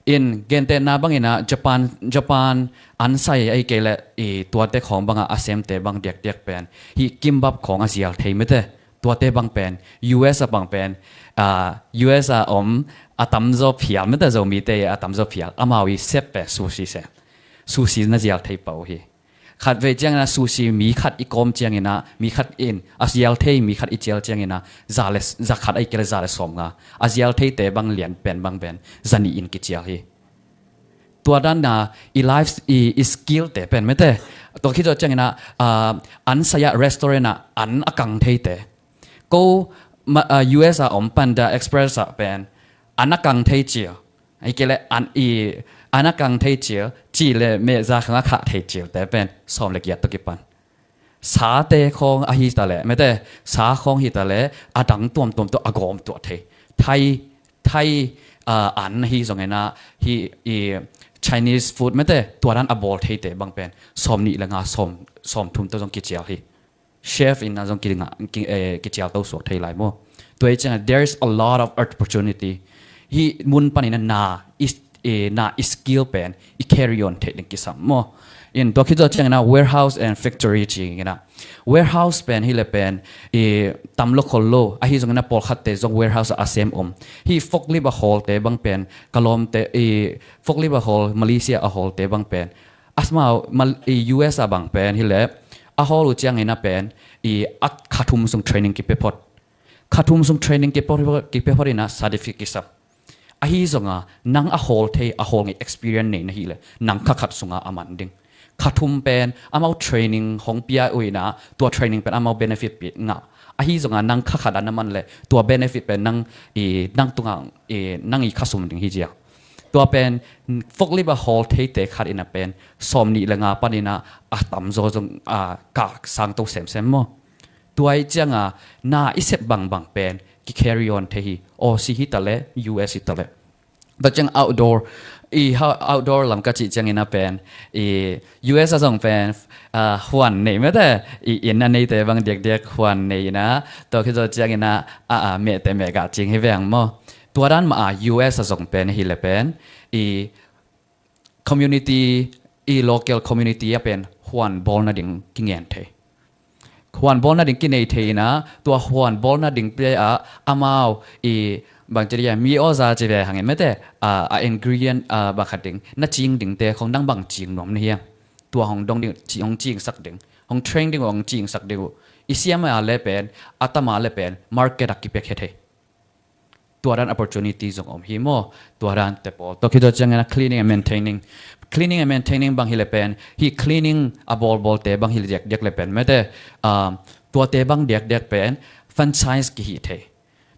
In gentehna bang ina Japan, Japan an sai ahi kei le i tuate khawng banga a semte bang diakdiak pen hi kimbap khawng a zial thei mete. Tuate bang pen U S a bang pen, ah, U S a om a tamzaw phial mete, Zomite a tamzaw phial, amau i sep pen sushi sem. Sushi na zial thei pah uh hi. Khatvei ciang ina sushi mi khat i kawm ciang ina, mi khat in a zial thei, mi khat i cial ciang ina, za le, za khat ahi kei le za le sawm nga. A zial theite bang lian pen bang pen za nih in kicial hi. Tua dan a i life, i, i skill te pen mete. Tua khit zawh ciang ina, ah, an sai a restaurant ah an a kang theite. Ko ma-, ah, U S a om Panda Express ah pen an a kang thei cia. Ahi kei le an i, An a kang thei cil, cih le meh za khang a khah thei cil te pen sawm le giat tawh kipan. Sate khawng ahi ta leh, mete, sa khawng hi ta leh, a dang tuamtuam tawh a gawm tuah thei. Thai, Thai, ah, an ahi zongin ah, hih, i, Chinese food, mete, tua dan a bawl theite bang pen sawm nih le nga, sawm, sawm thum tawh zong kicial hi. Chef in a zong ki, ki, eh, kicial to suak thei lai maw. Tua hi ciangin, there's a lot of opportunity. Hih mun panin a na, is, eh, na i skill pen i carry on theih ding kisam maw. In tua khit zawh ciangin ah warehouse and factory ci-in ah, warehouse pen hi le pen i tam lo khol lo, ahi zongin ah pawlkhatte zong warehouse ah a sem om. Hih forklift a hawlte bang pen, ka lawmte, i forklift a hawl, Malaysia a hawlte bang pen, a smau, Mal-, i U S ah bang pen hi le, a hawl uh ciangin ah pen i a kha thum sung training kipia phot. Kha thum sung training kipia phot, kipia phot in ah certificate kisam. Ahi zongin ah, nang a hawl thei, a hawl ngei experience nei na hi le, nang kha khat sungah a man ding. Kha thum pen, amau training hong pia uh in ah, tua training pen amau benefit pi ngah. Ahi zongin ah, nang kha khat a na man le, tua benefit pen nang i, nang tungah, i, nang i kha sum ding hi zia. Tua pen, forklift a hawl theite khat in ah pen, sawm nih le nga panin ah, a tam zaw zong, a, ka sang to semsem maw. Tua hi ciangin ah, na i sep bangbang pen, ki carry on thei hi, Aussie hi ta le, U S hi ta le. Tua ciang outdoor, i ha-, outdoor lam ka cih ciangin ah pen, i U S ah zong pen, ah, huan nei mete, i inn a neite bang diakdiak huan nei in ah, tua khit zawh ciangin ah, a, a, mehte meh gah cing hi veng maw. Tua dan mah a U S ah zong pen, hi le pen, i community, i local community ah pen huan bawl nading kingen thei. Huan bawl nading kinei thei in ah, tua huan bawl nading pia ah, amau i bang ci dia, mi aw za ci ve hangin mete, a, a ingredient, a, bang khat ding, na cing dingte khong nang bang cing nuam na hiam. Tua hong dong ding, ci-, hong cingsak ding, hong train ding, hong cingsak ding uh. I siam a le pen, a tam a le pen, market ah kipia khe thei. Tua dan opportunity zong om hi maw, tua dan te pawl. Tua khit zawh ciangin ah cleaning and maintaining. Cleaning and maintaining bang hi le pen, hih cleaning a bawlbawlte bang hi le diakdiak le pen, mete, um, tuate bang diakdiak pen, franchise kihi thei.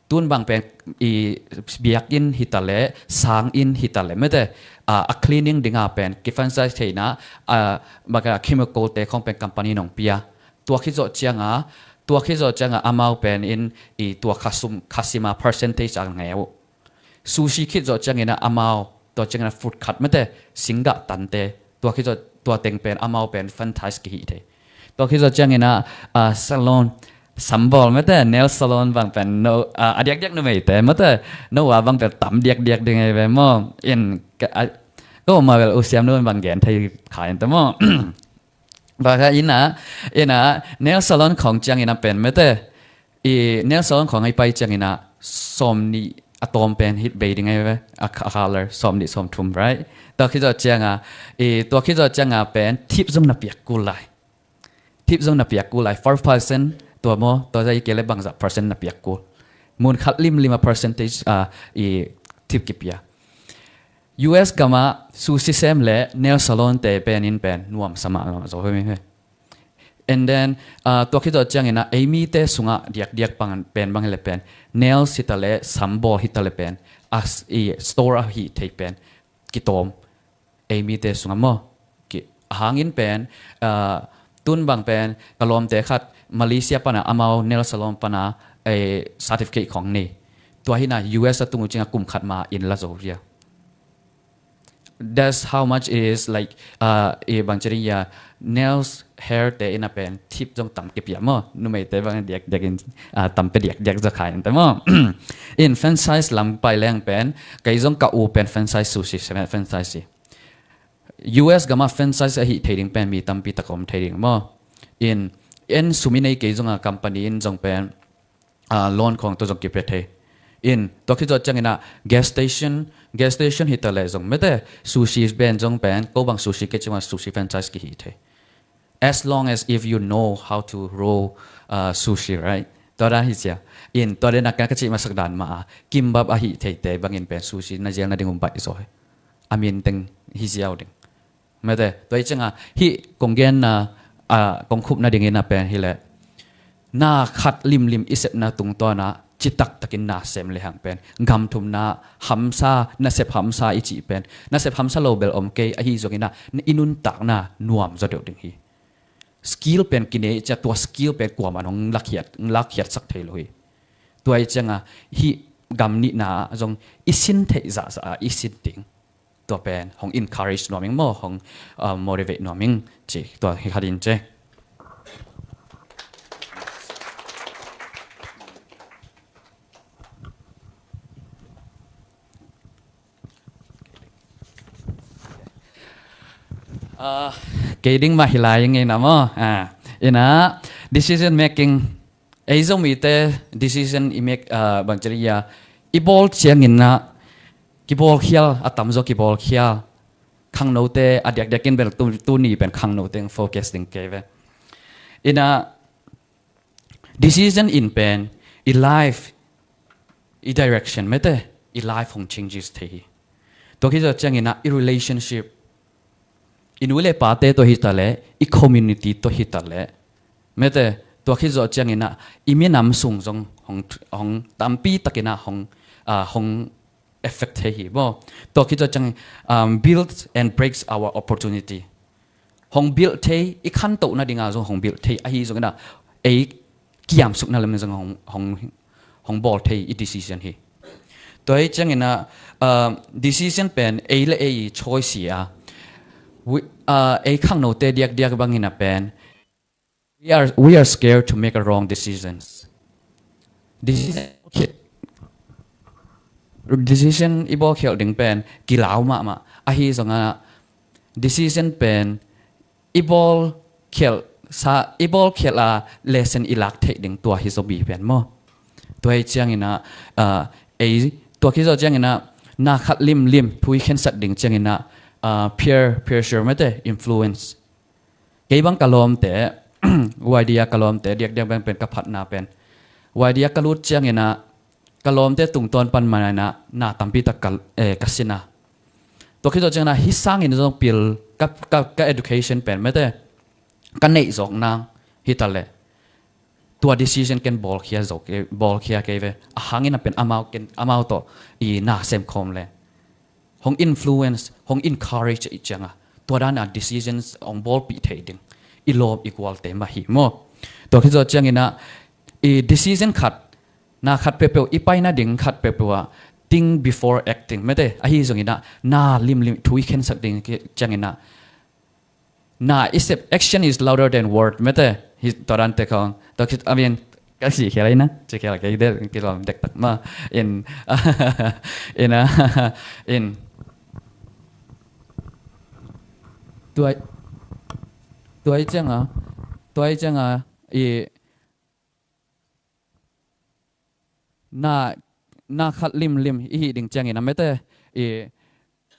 Tun bang pen, i biakinn hi ta le, sanginn hi ta le, mete, a, a cleaning ding a pen, ki franchise thei in ah, a, bang a chemical te khong pen company nong pia. Tua khit zawh ciangin ah, tua khit zawh ciangin ah amau pen in i tua kha sum, kha sim a percentage a ngei uh. Sushi khit zawh ciangin ah amau, tua ciangin ah food khat mete, singgah tante, tua khit zawh, tua teng pen amau pen franchise kihi thei. Tua khit zawh ciangin ah, ah, salon, sam bawl mete, nail salon bang pen no, ah, a diakdiak numeite mete, no a bang pen tam diakdiak ding ei ve maw. In ka, ah, ko ma bel u siam nu bang gen thei kha in te maw. Bang kha in ah, in ah, nail salon khong ciangin ah pen mete. I nail salon khong a i pai ciangin ah, sawm nih a tawm pen hi bei ding ei ve, a, a color, sawm nih sawm thum, right? Tua khit zawh ciangin ah, i tua khit zawh ciangin ah pen, tip zong na piak kul lai. Tip zong na piak kul lai, five percent, tua maw, tua zah hi kei le bangzah percent na piak kul. Mun khat limlim a percentage, ah, i tip kipia. U S gam ah sushi sem le nail salon te pen in pen nuamsa mahmah zaw hi mi hi. And then, ah, tua khit zawh ciangin ah, ei mite sungah diakdiak pang pen bang hi le pen, nails hi ta le, sam bawl hi ta le pen, a s-, i store a hih thei pen, kitawm, ei mite sungah maw. Ki, a hang in pen, ah, tun bang pen, ka lawmte khat, Malaysia pan ah, amau nail salon pan ah, eh, certificate khong nei. Tua hi in ah U S a tung uh ciangin ah kum khat ma in la zo ria. That's how much is like, uh, i bang ci ding ia, nails, hair te in ah pen, tip zong tam kipia maw. Numeite bang diakdiak in, uh, tam pia diakdiak zaw kha in te maw. In franchise lam pai leng pen, kei zong ka u pen franchise sushi, seven franchise hi. U S gam ah franchise a hih thei ding pen mi tampi tak om thei ding maw. In, en sum i nei kei zong a company in zong pen, ah, loan khong tawh zong kipia thei. In, tua khit zawh ciangin ah gas station, gas station hi ta le zong mete, sushi pen zong pen, ko bang sushi kei ciangin ah sushi franchise kihi thei. As long as if you know how to roll, ah, sushi, right? Tua dan hi cia. In, tua dan a ka cih masak dan mah a, kimbap a hih theite bangin pen sushi na zial nading um baih zaw hi. A min teng hi ziau ding. Mete, tua hi ciangin, hih kong genna, ah, kong khupna dingin a pen hi leh. Na khat limlim i sepna tungtawn ah, citak takin na sem lehang pen gam thumna hamsa, nasep hamsa i cih pen nasep hamsa lo bel om kei, ahi zongin ah i nuntakna nuam zaw deuh ding hi. Skill pen kinei ciang tua skill pen kuamah in hong lakkhiat, lakkhiatsak thei lo hi. Tua ih ciangah hih gam nihna ah zong i sin theih zahzah a i sin ding. Tua pen hong encourage nuam ing maw, hong, uh, motivate nuam ing ci, tua hi khat in ci. Ah, kei ding mah hi lai ing ei na maw. Ah, ina, decision making, ei Zomite decision i make, ah, bang ci ding hia, i bawl ciangin ah kibawlkhial, a tamzaw kibawlkhial. Khangnote a diakdiak in bel tu, tuni pen khangnote in focus ding kei ve. Ina, decision in pen i life, i direction mete, i life hong changes thei hi. Tua khit zawh ciangin ah i relationship, i nu le pate tawh hi ta leh, i community tawh hi ta leh, mete, tua khit zawh ciangin ah i minam sung zong hong, hong tampi takin ah hong, ah, hong affect thei hi maw. Tua khit zawh ciangin, um, builds and breaks our opportunity. Hong build thei, i khantohna dingah zong hong build thei, ahi zongin ah ei kiamsukna lam zong hong, hong, hong bawl thei i decision hi. Tua hi ciangin ah, uh, decision pen ei le ei choice hi a, wi-, uh, ei khangnote diakdiak bangin ah pen we are, we are scared to make a wrong decisions. Decision, decision i bawlkhialh ding pen kilau mahmah. Ahi zongah decision pen i bawlkhialh sa, i bawlkhialh a lesson i lak theih ding tua hi zaw mi pen maw. Tua hi ciangin ah, ah, ei, tua khit zawh ciangin ah na khat limlim thu i khensat ding ciangin ah, ah, peer pressure mete, influence. Kei bang ka lawmte, Y D a ka lawmte diakdiak bang pen ka phatna pen, Y D a ka lut ciangin ah ka lawmte tungtawn pan manin ah na tampi tak ka, eh, ka sin a. Tua khit zawh ciangin ah hih sangin zong pil ka, ka, ka education pen mete, ka neih zawk nang hi ta leh, tua decision ken bawlkhia zo kei, bawlkhia kei ve. A hangin ah pen amau ken, amau tawh i na sem khawm le hong influence, hong encourage i ciangah tua dan a decisions hong bawlpih thei ding i lawm i gualte mah hi maw. Tua khit zawh ciangin ah i decision khat, na khat peuhpeuh, i paina ding khat peuhpeuh ah think before acting mete, ahi zongin ah na limlim thu i khensak ding ciangin ah na i sep, action is louder than word mete. Hi tua dante khong. Tua khit, I mean, ka si khel ahi na, ci khel kei de, kilawm dektak mah. In, in, ah, in. Tua, tua hi ciangah, tua hi ciangah, i, na, na khat limlim i hih ding ciangin a mete, i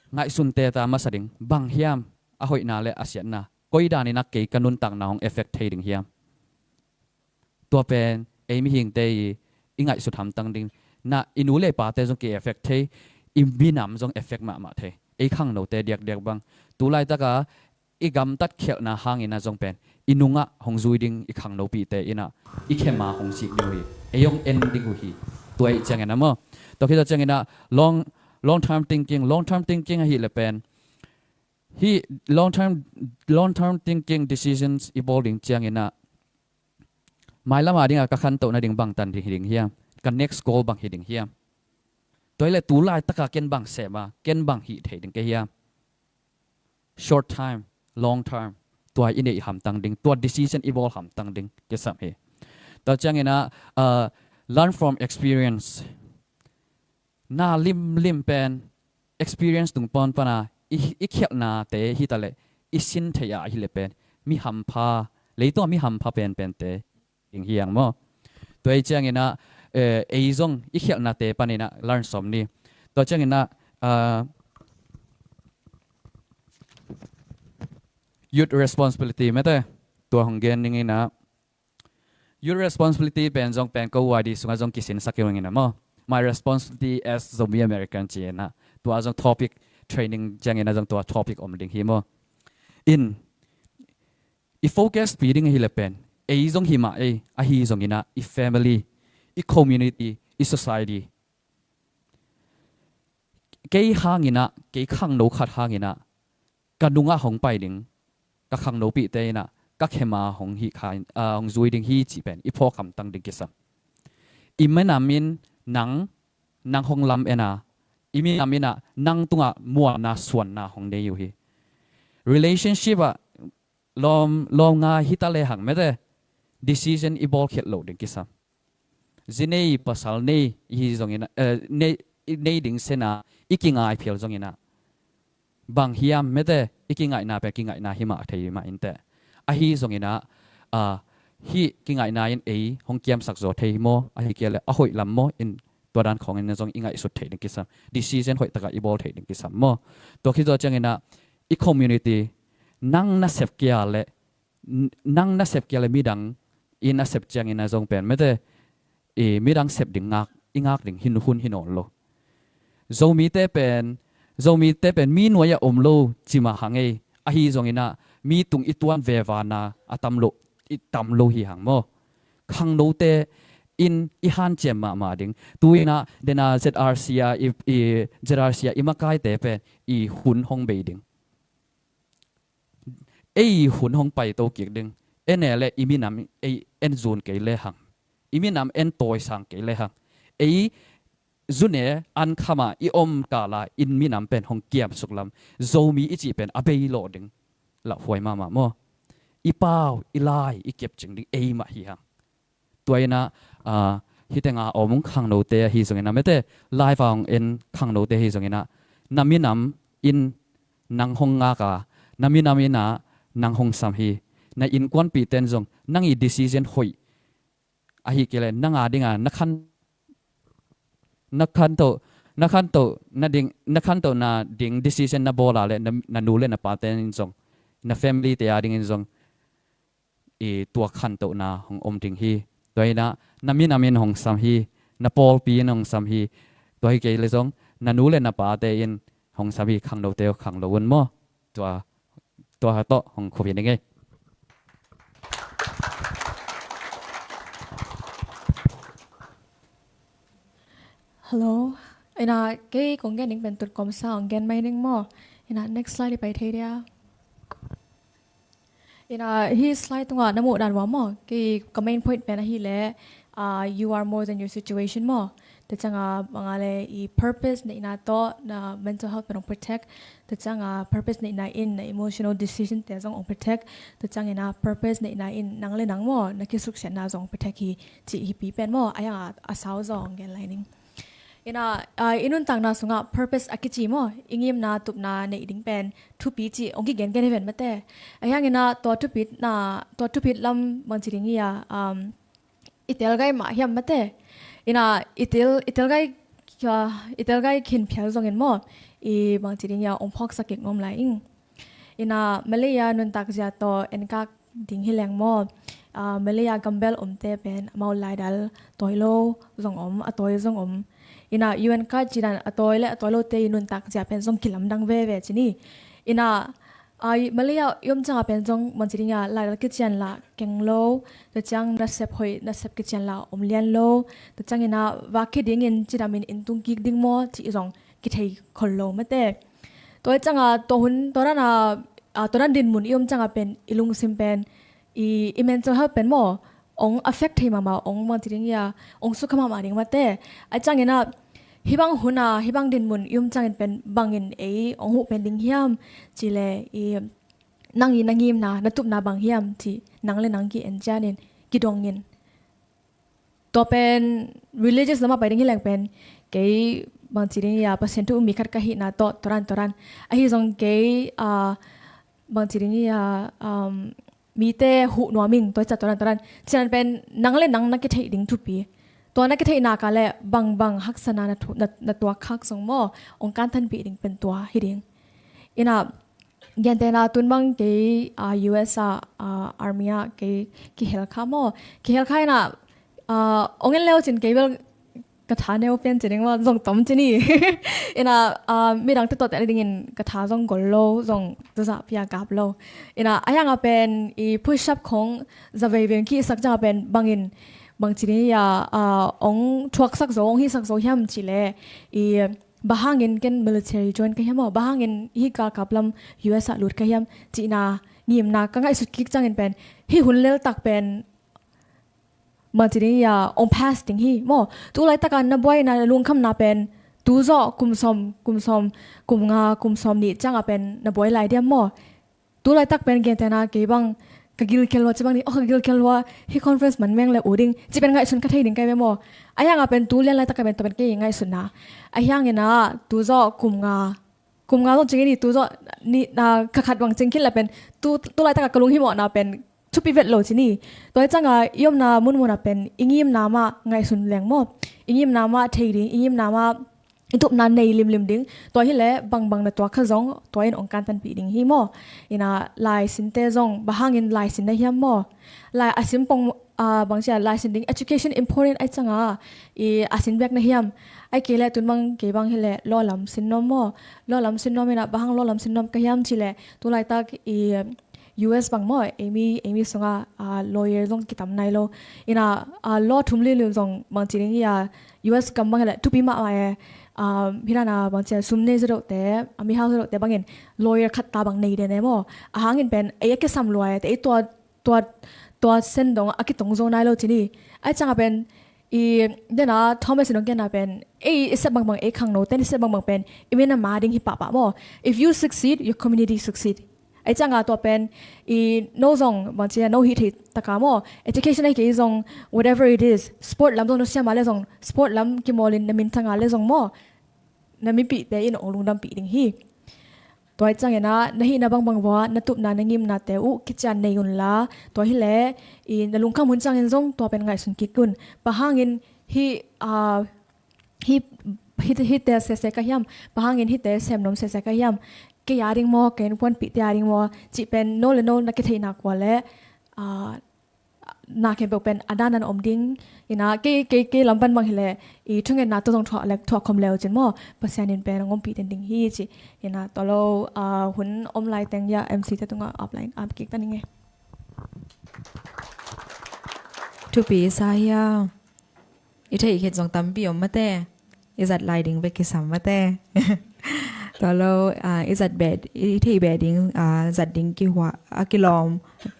ngaihsun teta masa ding, bang hiam a hoihna le a siatna, koi danin a kei ka nuntakna hong affect thei ding hiam. Tua pen ei mihingte i, i ngaihsut hamtang ding. Na i nu le pate zong ki affect thei, i minam zong affect mahmah thei. Ei khangnote diakdiak bang tu laitaka i gamtat khialhna hangin a zong pen i nungah hong zui ding i khangnopihte in ah i khem a hong sik ding uh hi. Ei hong en ding uh hi. Tua ih ciangin a maw. Tua khit ciangin ah long, long term thinking, long term thinking ahih leh pen hih long term, long term thinking decisions i bawl ding ciangin ah mailam a dingah ka khantohna ding bangtan ding hi ding hiam? Ka next goal bang hi ding hiam? Tua hi leh tu laitaka ken bang sem a, ken bang hih thei ding ka hiam? Short time, long term, tua i neih hamtang ding, tua decision i bawl hamtang ding kisam hi. Tua ciangin ah, uh, learn from experience. Na limlim pen experience tung pawn pana i, i khialhnate hi ta leh i sin thei a hi leh pen mi hampha, leitung a mi hampha penpente ding hi ang maw. Tua hi ciangin ah, eh, ei zong i khialhnate panin ah learn sawm ni. Tua ciangin ah, ah, youth responsibility mete, tua hong gen ning in ah, youth responsibility pen zong pen ko Y D sungah zong kisinsak hi ung in ah maw. My responsibility as Zomi American ci in ah, tua zong topic training ciangin ah zong tua topic om ding hi maw. In i focus pi ding ahi leh pen ei zong hi mah ei, ahi zongin ah i family, i community, i society. Kei hanginah, kei khangno khat hanginah ka nungah hong pai ding, ka khangnopihte innah ka khema hong hih kha in, ah, hong zui ding hi cih pen i phawk hamtang ding kisam. I minam in nang, nang hong lam ena, i minam innah nang tungah muanna suanna hong nei uh hi. Relationship ah lawm, lawm nga hita le hang mete decision i bawlkhiat loh ding kisam. Zi nei pasal nei i hi zongin, eh, nei, i nei ding sena i kingai phial zongin ah, bang hiam mete, i kingaihna pia kingaihna hi mah thei mah inteh. Ahi zongin ah, ah, hih kingaihna in ei hong kiamsak zaw thei hi maw, ahi kei le a hoih lam maw in tua dan khawngin zong i ngaihsut theih ding kisam. Decision hoih takah i bawl theih ding kisam maw. Tua khit zawh ciangin ah i community, nang na sep kia le, n-, nang na sep kia le midang i na sep ciangin a zong pen mete, i midang sep ding ngak, i ngak ding hin hun hi nawn lo. Zomite pen, Zomite pen mi nuai-ah om lo ci mah hang ei. Ahi zongin ah mi tung i tuan vevana a tam lo, i tam lo hi hang maw. Khangnote in i hanciam mahmah ding. Tu-in ah dena Z R C a i, i Z R C a i makaite pen i hun hong bei ding. Ei hun hong paito kik ding. En e le i minam ei en zun kei le hang, i minam en tawisang kei le hang, ei zune an khama i om kala in minam pen hong kiamsuk lam, Zomi i cih pen a bei lawh ding. Lauhuai mahmah maw. I pau, i lai, i kepcing ding ei mah hi hang. Tua innah, ah, hite nga om khangnote ahi zongin ah mete, live a hong en khangnote ahi zongin ah, na minam in nang hong ngak a, na minam innah nang hong sam hi. Na innkuanpihte in zong nang i decision hoih ahi kei le nang a dinga na khan, na khanto, na khanto na ding, na khanto na ding decision na bawl a le na, na nu le na pate in zong, na family te a dingin zong i tua khantohna hong om ding hi. Tua innah na minam in hong sam hi, na pawlpi in hong sam hi. Tua hi kei le zong na nu le na pate in hong sam hi, khangnote uh khangno un maw. Tua, tua tawh hong khupin ding ei. Hello. Innah kei kong gen ding pen tut kawmsa hong gen mai ding maw. Innah next slide i pai thei dia. Innah hih slide tungah na muh dan uh a maw, kei ka main point pen ahih leh, ah, you are more than your situation maw. Tua ciangah bang a le i purpose neihna tawh na mental health pen hong protect. Tua ciangah purpose neihna in na emotional decision te zong hong protect. Tua ciangin ah purpose neihna in nang le nang maw na kisuksiatna zong hong protect hi cih hi pi pen maw. A hiangah a sau zong hong gen lai ning. Innah, ah, i nuntakna sungah purpose a kici maw, i ngimna tupna neih ding pen thupi cih hong kigengen hi ven mate. A hiangin ah tua thupitna, tua thupit lam bangci ding hi a, um, i telgai mah hiam mate. Innah i tel, i telgai, ah, i telgai khin phial zongin maw, i bangci ding hi a hong phawksak kik nuam lai ing. Innah Malay a nuntak zia tawh enkak ding hi leng maw, ah, Malay a gambel omte pen amau laidal tawi lo zong om, a tawi zong om. Innah U N card cidan a tawi le a tawi lote i nuntak zia pen zong kilamdang veve ci ni. Innah, ah, Malay a i om ciangah pen zong bangci ding hi a laidal kician lah keng lo, tua ciang nasep hoih nasep kician lah om lian lo, tua ciangin ah vak khe dingin cidamin inn tung kik ding maw cih zong kithei khol lo mate. Tua hi ciangah tua hun, tua dan a, ah, tua dan dinmun i om ciangah pen i lungsim pen, i, i mental health pen maw, ong affect thei mahmah, ong bangci ding hi a, ong sukha mahmah ding mate. A ciangin ah hih bang hun a, hih bang dinmun i om ciangin pen bangin ei ong huh pen ding hiam cih leh, i nang i na ngimna, na tupna bang hiam cih nang le nang ki-en cianin, kidongin. Tua pen religious lamah pai ding hi leng pen kei bangci ding hi a, Pasian thu um mi khat ka hihna tawh tua dan tua dan. Ahi zong kei, ah, bangci ding hi a, um, mite huh nuam ing, tua hi ciah tua dan tua dan. Cian pen nang le nang na kitheih ding thupi. Tua na kitheih nak a le bangbang haksatna na thu-, na, na tuak khak zong maw, ong kanthanpih ding pen tua hi ding. Innah, gentehna tun bang kei, ah, U S a, ah, army ah kei kihel kha maw. Kihel kha innah, ah, ong en leu cin kei bel ka tha neu pian ci ding maw, zong tom ci ni. Innah, ah, midangte tawh teh dingin ka tha zong gol lo, zong zazah pia gap lo. Innah, a hiangah pen i push up khong za veivei kihsak ciangah pen bangin bangci ding ia, a, ong thuaksak zo, ong hisak zo hiam cih leh, i, bang hangin ken military join ka hiam aw, bang hangin hih galkap lam U S ah lut ka hiam cihna ngimna ka ngaihsut kik ciangin pen, hih hun leltak pen bangci ding ia ong pass ding hi maw. Tu laitaka na buaina, na lungkhamna pen tu zawh kum sawm, kum sawm, kum nga, kum sawm nih cianga pen na buai lai diam maw. Tu laitak pen gentehna kei bang ka gilkial lua ci bang ni, oh, ka gilkial lua, hih conference man meng le uh ding ci pen ngaihsun ka thei ding kai ve maw. Ahi hanga pen tu lian laitaka pen tua pen kei ngaihsutna. Ahi hangina tu zawh kum nga, kum nga zong cing i ni, tu zawh ni, na, kha khat bang cing khit la pen tu, tu laitaka ka lunghimawhna pen thupi vet lo ci ni. Tua hi cianga i omna munmuna pen i ngimna mah ngaihsun leng maw. I ngimna mah thei ding, i ngimna mah i tupna nei limlim ding. Tua hileh bangbang na tuak kha zong tua in ong kantanpih ding hi maw. Ina laisinte zong bang hangin laisin na hiam maw. Lai a sim pong, a, bangcia laisin ding, education important ahi cianga i a sin bek na hiam. Ahi kei leh tun bang kei bang hileh law lam sin nuam maw. Law lam sin nuam ina bang hang law lam sin nuam ka hiam cih leh tu laitak i U S bang maw, eimi, eimi sunga, a, lawyer zong kitam nai lo. Ina, a, law thum liuliu zong bangci ding ia U S gam bang hileh thupi mahmah e. A, hi dana bangcia sum nei zadohte, a, mihau zadohte bangin lawyer khat ta bang nei den e maw. A hangin pen ei a kisam lua e, te ei tua, tua, tua sen dong a kitong zo nai lo ci ni. Ahi cianga pen i dena Thomas in ong genna pen ei i sep bangbang, ei khangno ten i sep bangbang pen i min a ma ding hi pahpah maw. If you succeed, your community succeed. Ahi cianga tua pen i no zong bangcia no hih thei taka maw. Education ahi kei zong, whatever it is, sport lam zong no siama le zong, sport lam kimawlin na min tanga le zong maw, na mipihte in ong lungdampih ding hi. Tua hi ciangina na hihna bangbang vua na tupna na ngimnate uh kician nei unla, tua hileh i na lungkham hun ciangin zong tua pen ngaihsun kik un. Bang hangin hih, a, hih, hih, hihte sese ka hiam, bang hangin hihte semnuam sese ka hiam, kei a ding maw, ka innkuanpihte a ding maw cih pen no le no na kitheihna kua le, a, na khempeuh pen a dan an om ding. Ina kei, kei, kei lam pan bang hileh i thungetna tawh zong thuah lek, thuah khom leu cin maw, Pasian in pen a ngompih den ding hi ci. Ina tua lo, a, hun om lai teng ia M C te tungah up lai, up kik ta ning e. Thupi sa hia. I theih khit zong tampi om mate. I zat lai ding bek kisam mate. Tua lo, a, i zat beh, i theih beh ding, a, zat ding kihua, a, kilawm,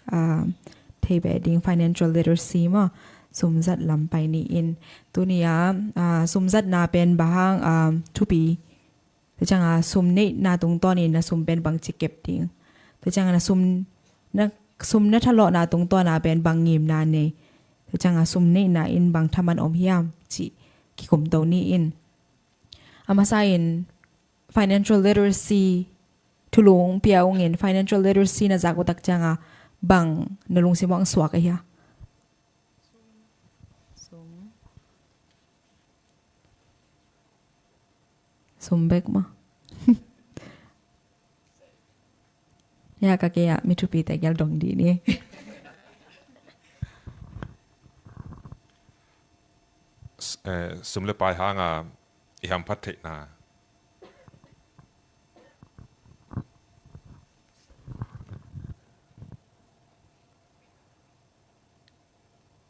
a, theih beh ding financial literacy maw. Sum zat lam pai ni in. Tuni a, a, sum zatna pen bang hang, a, thupi. Tua cianga sum neihna tungtawnin na sum pen bangci kep ding. Tua cianga na sum, na sum na thalawhna tungtawna pen bang ngimna nei. Tua cianga sum neihna in bang thaman om hiam cih kikumto ni in. A masa in financial literacy, thulung pia ungin financial literacy na zak uh tak cianga bang na lungsim ah suak a hia? Sum. Sum bek maw. Ia ka kei ah mi thupite gel dong dih ni. S-, eh, sum le pai hanga i hamphat theihna.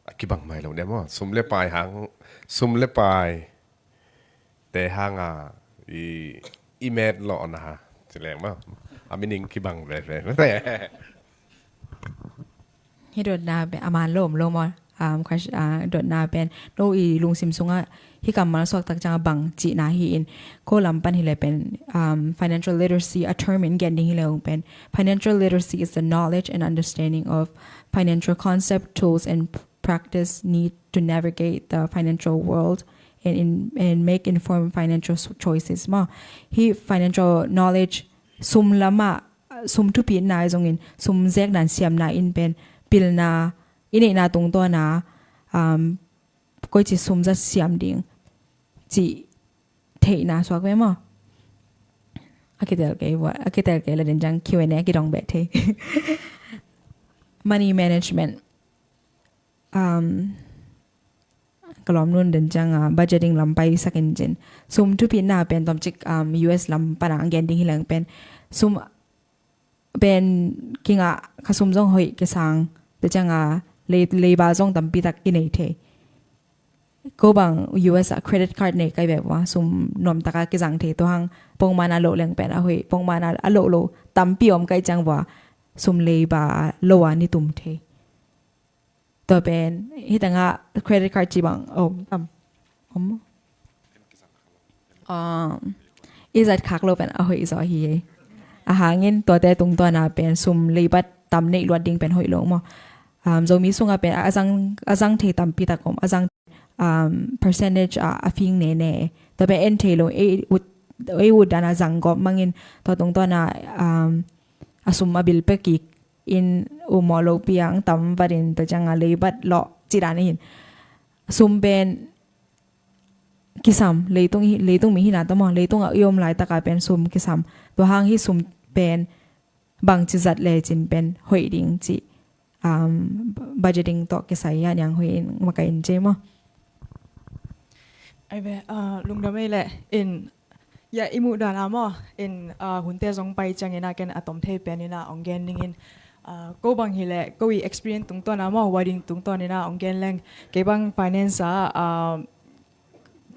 A kibang mai lo deuh maw. Sum le pai hang, sum le pai te hanga i, i met lawhna ci leng maw. A meaning kibang veve. Hih dotna pen a man lo om lo maw. Um, question, uh, dotna pen no i lungsim sungah hih kammal suak tak cianga bang cihna hi in, ko lam pan hileh pen, um, financial literacy a term in gen ding hileh ung pen, financial literacy is the knowledge and understanding of financial concept, tools, and p-, practice need to navigate the financial world and in, and make informed financial s-, choices maw. Hih financial knowledge, sum lamah, sum thupitna ahi zongin, sum zekna siamna in pen pilna i neihna tungtawna, um, koici sum zat siam ding cih theihna suak ve maw. A kitel kei vua, a kitel kei la den ciang Q and A a kidong beh thei. Money management. Um, ka lawm nun den cianga budgeting lam pai sak in cin. Sum thupitna pen tomcik, um, U S lam pana gen ding hileng pen sum pen kingah kha sum zong hoih kisang. Tua cianga lei, leiba zong tampi tak kinei thei. Ko bang U S a credit card nei kai bek vua, sum nuam taka kizang thei, tua hang pongman a loh leng pen a hoih, pongman a loh lo tampi om kai ciang vua, sum leiba lo a ni tum thei. Tua pen hi tanga credit card ci bang om tam om. Um, i zat khak lo pen a hoih zaw hi. A hangin tuate tungtuana pen sum leibat tam neih luat ding pen hoih lo maw. Um, Zomi sunga pen a zang, a zang thei tampi tak om, a zang, um, percentage a, a fing ne ne. Tua pen en thei lo, ei ut, ei ut dan a zang gawp mangin tua tungtuana, um, a sum a bil pekik in u maw lo piang tam vatin tua cianga leibat lawh ci dan in sum pen kisam, leitung hi, leitung mi hina tamaw, leitung a i om laitaka pen sum kisam. Tua hang hi sum pen bangci zat le cin pen hoih ding ci, um, budgeting tawh kisai a niang hoih in makaih in ci maw. Ai ve, ah, lungdam ei le in, ya, i muh dan a maw, in, ah, hunte zong pai ciangin a ken a tom thei pen in a ong gen dingin, ah, ko bang hi le, ko i experience tungtawn a maw, wedding tungtawn in a ong gen leng, kei bang finance a, ah,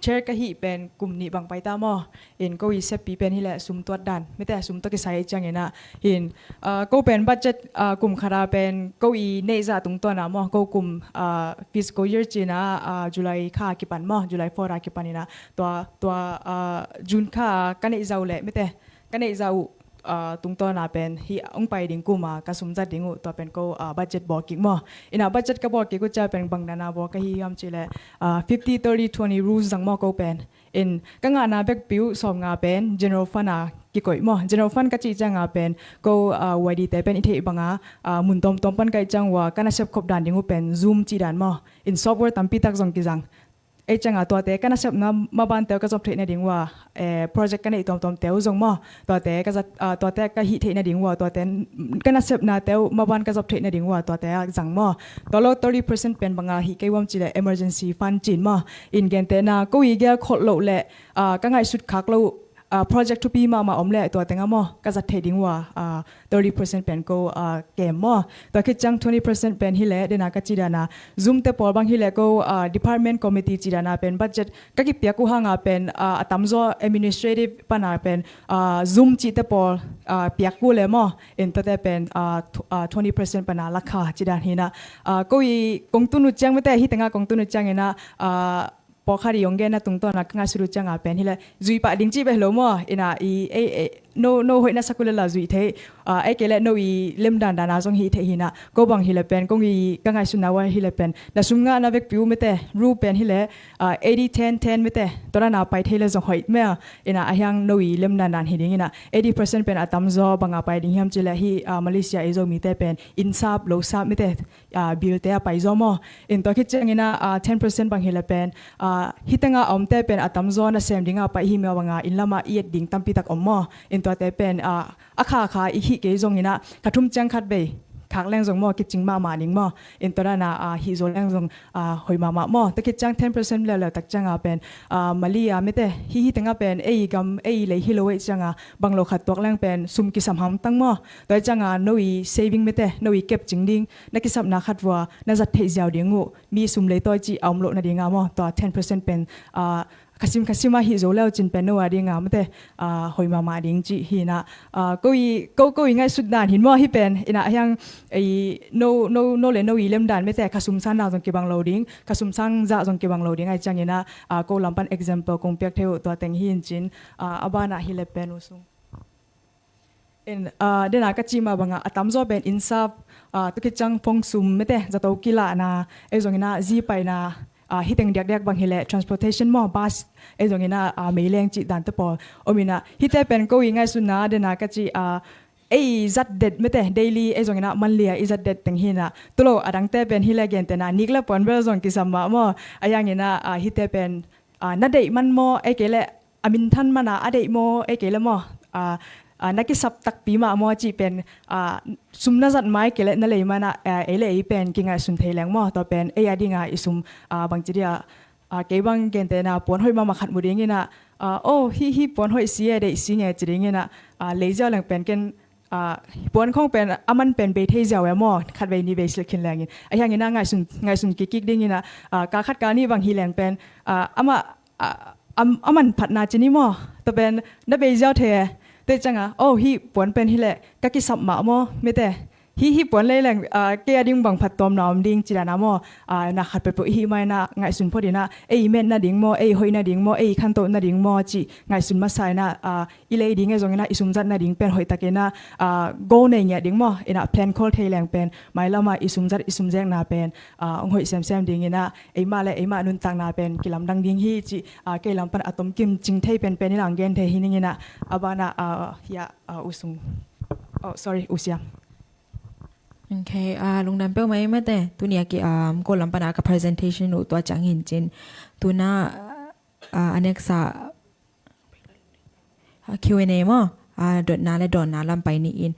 chair ka hih pen kum nih bang pai ta maw. In ko i seppi pen hi le sum tuat dan, mete sum tuat kisai ciangin a. In, ah, ko pen budget, ah, kum khata pen ko i neih zah tungtawn a maw. Ko kum, ah, fiscal year cina, ah, July kha kipan maw, July four a kipan in a. Tua, tua, ah, June kha ka neih zah uh le, mete ka neih zah uh, ah, tungtawn a pen hi ong pai ding kum a ka sum zat ding uh, tua pen ko, ah, budget bawl kik maw. In a budget ka bawl kik uh cia pen bang dan a bawl ka hi hiam ci le, ah, fifty thirty twenty rules zang maw ko pen. In ka ngahna bekpi uh sawm nga pen general fund a kikoih maw. General fund ka cih cianga pen ko, ah, Y D te pen i theih banga, ah, mun tawmtawm pan ka ih ciang ua ka nasep khop dan ding uh pen Zoom cih dan maw. In software tampi tak zong kizang. Ei cianga tuate ka nasepna maban teu ka zop theih nading ua, eh, project ka neih tuamtuam teu zong maw. Tuate ka zat, ah, tuate ka hih theih nading ua, tuate ka nasepna teu maban ka zop theih nading ua, tuate a zang maw. Tua lo thirty percent pen banga hih kei uam ci le emergency fund cin maw. In gentehna ko i gel kholh loh le, ah, ka ngaihsut khak loh, ah, project thupi mahmah om le tua tenga maw ka zat thei ding ua, ah, thirty percent pen ko, ah, kem maw. Tua khit ciang twenty percent pen hi le dena ka ci dana Zoom te pawl bang hi le ko, ah, department committee ci dana pen budget ka kipiak uh hanga pen, ah, a tamzaw administrative pana pen, ah, Zoom cih te pawl, ah, piak uh le maw. In tuate pen, ah, tw-, ah, twenty percent pana lakha ci dan hina. Ah, ko i kong tun uh ciang mete hi tenga kong tun uh ciang ina, ah, pawlkhat i ong genna tungtawna ka ngaihsut uh cianga pen hi le zui pah ding cih beh lo maw. Ina i, ei, ei, no, no hoih na sak uh le la zui thei. Ah, ei kei le no i lemdan dana zong hi thei hina. Ko bang hi le pen, kong i ka ngaihsutna ua hi le pen. Na sum ngahna vekpi uh mete, ru pen hi le, ah, eighty ten ten mete. Tua dana pai thei le zong hoih mea. Ina a hiang no i lemdan dan hi ding ina. Eighty percent pen a tamzaw banga pai ding hiam ci le hi, ah, Malaysia i Zomite pen. Inn sap, lo sap mete. Ah, bill te a pai zaw maw. In tua khit ciangina, ah, ten percent bang hi le pen, ah, hi tenga a omte pen a tamzaw nasem dinga pai hi mia banga inn lama i et ding tampi tak om maw. In tuate pen, ah, a kha kha i hih kei zongina, kha thum ciang khat bei khak leng zong maw, kicing mahmah ding maw. In tua dana, ah, hih zaw leng zong, ah, hoih mahmah maw. Tua khit ciang ten percent leuleu tak cianga pen, ah, Malaysia mete, hi hi tenga pen, ei gam, ei lei hi lo ei cianga, bang lo khat tuak leng pen, sum kisam hamtang maw. Tua cianga no i saving mete, no i kep cing ding, na kisapna khat vua, na zat theih ziau ding uh, mi sum leitawi cih a om loh nadinga maw, tua ten percent pen, ah, khasim khasim a hih zo leu cin pen no a dinga mate, ah, hoih mahmah ding cih hina. Ah, ko i, ko, ko i ngaihsut dan hin maw hi pen, ina hiang, ei, no, no, no le no i lem dan mete, khasum sang na zong kibang lo ding, khasum sang zah zong kibang lo ding ai ciangina, ah, ko lampan example kong piak thei uh tua teng hin cin, ah, a bana hi le pen uh sung. In, ah, dena ka cih mah banga, a tamzaw pen inn sap, ah, tua khit ciang phone sum mete, zato kilahna, ei zongina zi paina, ah, hi teng diakdiak bang hi le transportation maw, bus, ei zongina, ah, meileng cih dante pawl. Omina, hite pen ko i ngaihsutna, dena ka cih, ah, ei zat det mete, daily, ei zongina manlia i zat det teng hina. Tulo, a dangte pen hi le gentena, nik le puan bel zong kisam mah maw, a yangina, ah, hite pen, ah, na deih man maw, ei kei le, a minthan mana a deih maw, ei kei le maw, ah, ah, na kisap takpi mah maw cih pen, ah, sum na zat mai kei le na lei mana, ah, ei le ei pen kingaihsun thei leng maw, tua pen ei a dinga i sum, ah, bangci dia, ah, kei bang gentena puan hoih mahmah khat mu dingina, ah, oh, hi, hi puan hoih si e, deih si nge ci dingina, ah, lei ziau leng pen ken, Ah, puan khong pen a man pen bei thei ziau e maw, khat vei ni vei silh khin lengin. Ahi hangin ah ngaihsun, ngaihsun kikik dingin ah, ah, kal khat kal nih bang hi leng pen, ah, amah, ah, am-, a man phatna ci ni maw. Tua pen na bei ziau thei e. Tua ciang a, oh, hih puan pen hi leh ka kisap mah maw, mite. Hih, hih puan lei leng, ah, kei a ding bang phat tawm na om ding ci dan a maw. Ah, na khat peuhpeuh i hih mah in ah ngaihsun phot in ah, ei i metna ding maw, ei i hoihna ding maw, ei i khantohna ding maw cih ngaihsun masa in ah, ah, i lei ding e zongin ah i sumzatna ding pen hoihtakin ah, ah, goal nei ngiat ding maw, in ah plan khol thei leng pen mailam ah i sumzat i sumzekna pen, ah, hong hoih semsem dingin ah eimah le eimah nuntakna pen kilamdang ding hi cih, ah, kei lam pan a tomkim cing thei penpen in ah hong gen thei hi ning in ah, a ban ah, ah, hiah, ah, U Sung. Oh, sorry, U Siam. Ok, ah, lungdam peuhmah ei mate. Tuni a ki, ah, ko lam pan a ka presentation uh tua ciang hi in cin. Tu in ah, ah, a next ah, ah, Q and A maw. Ah, dotna le dawnna lam pai ni in.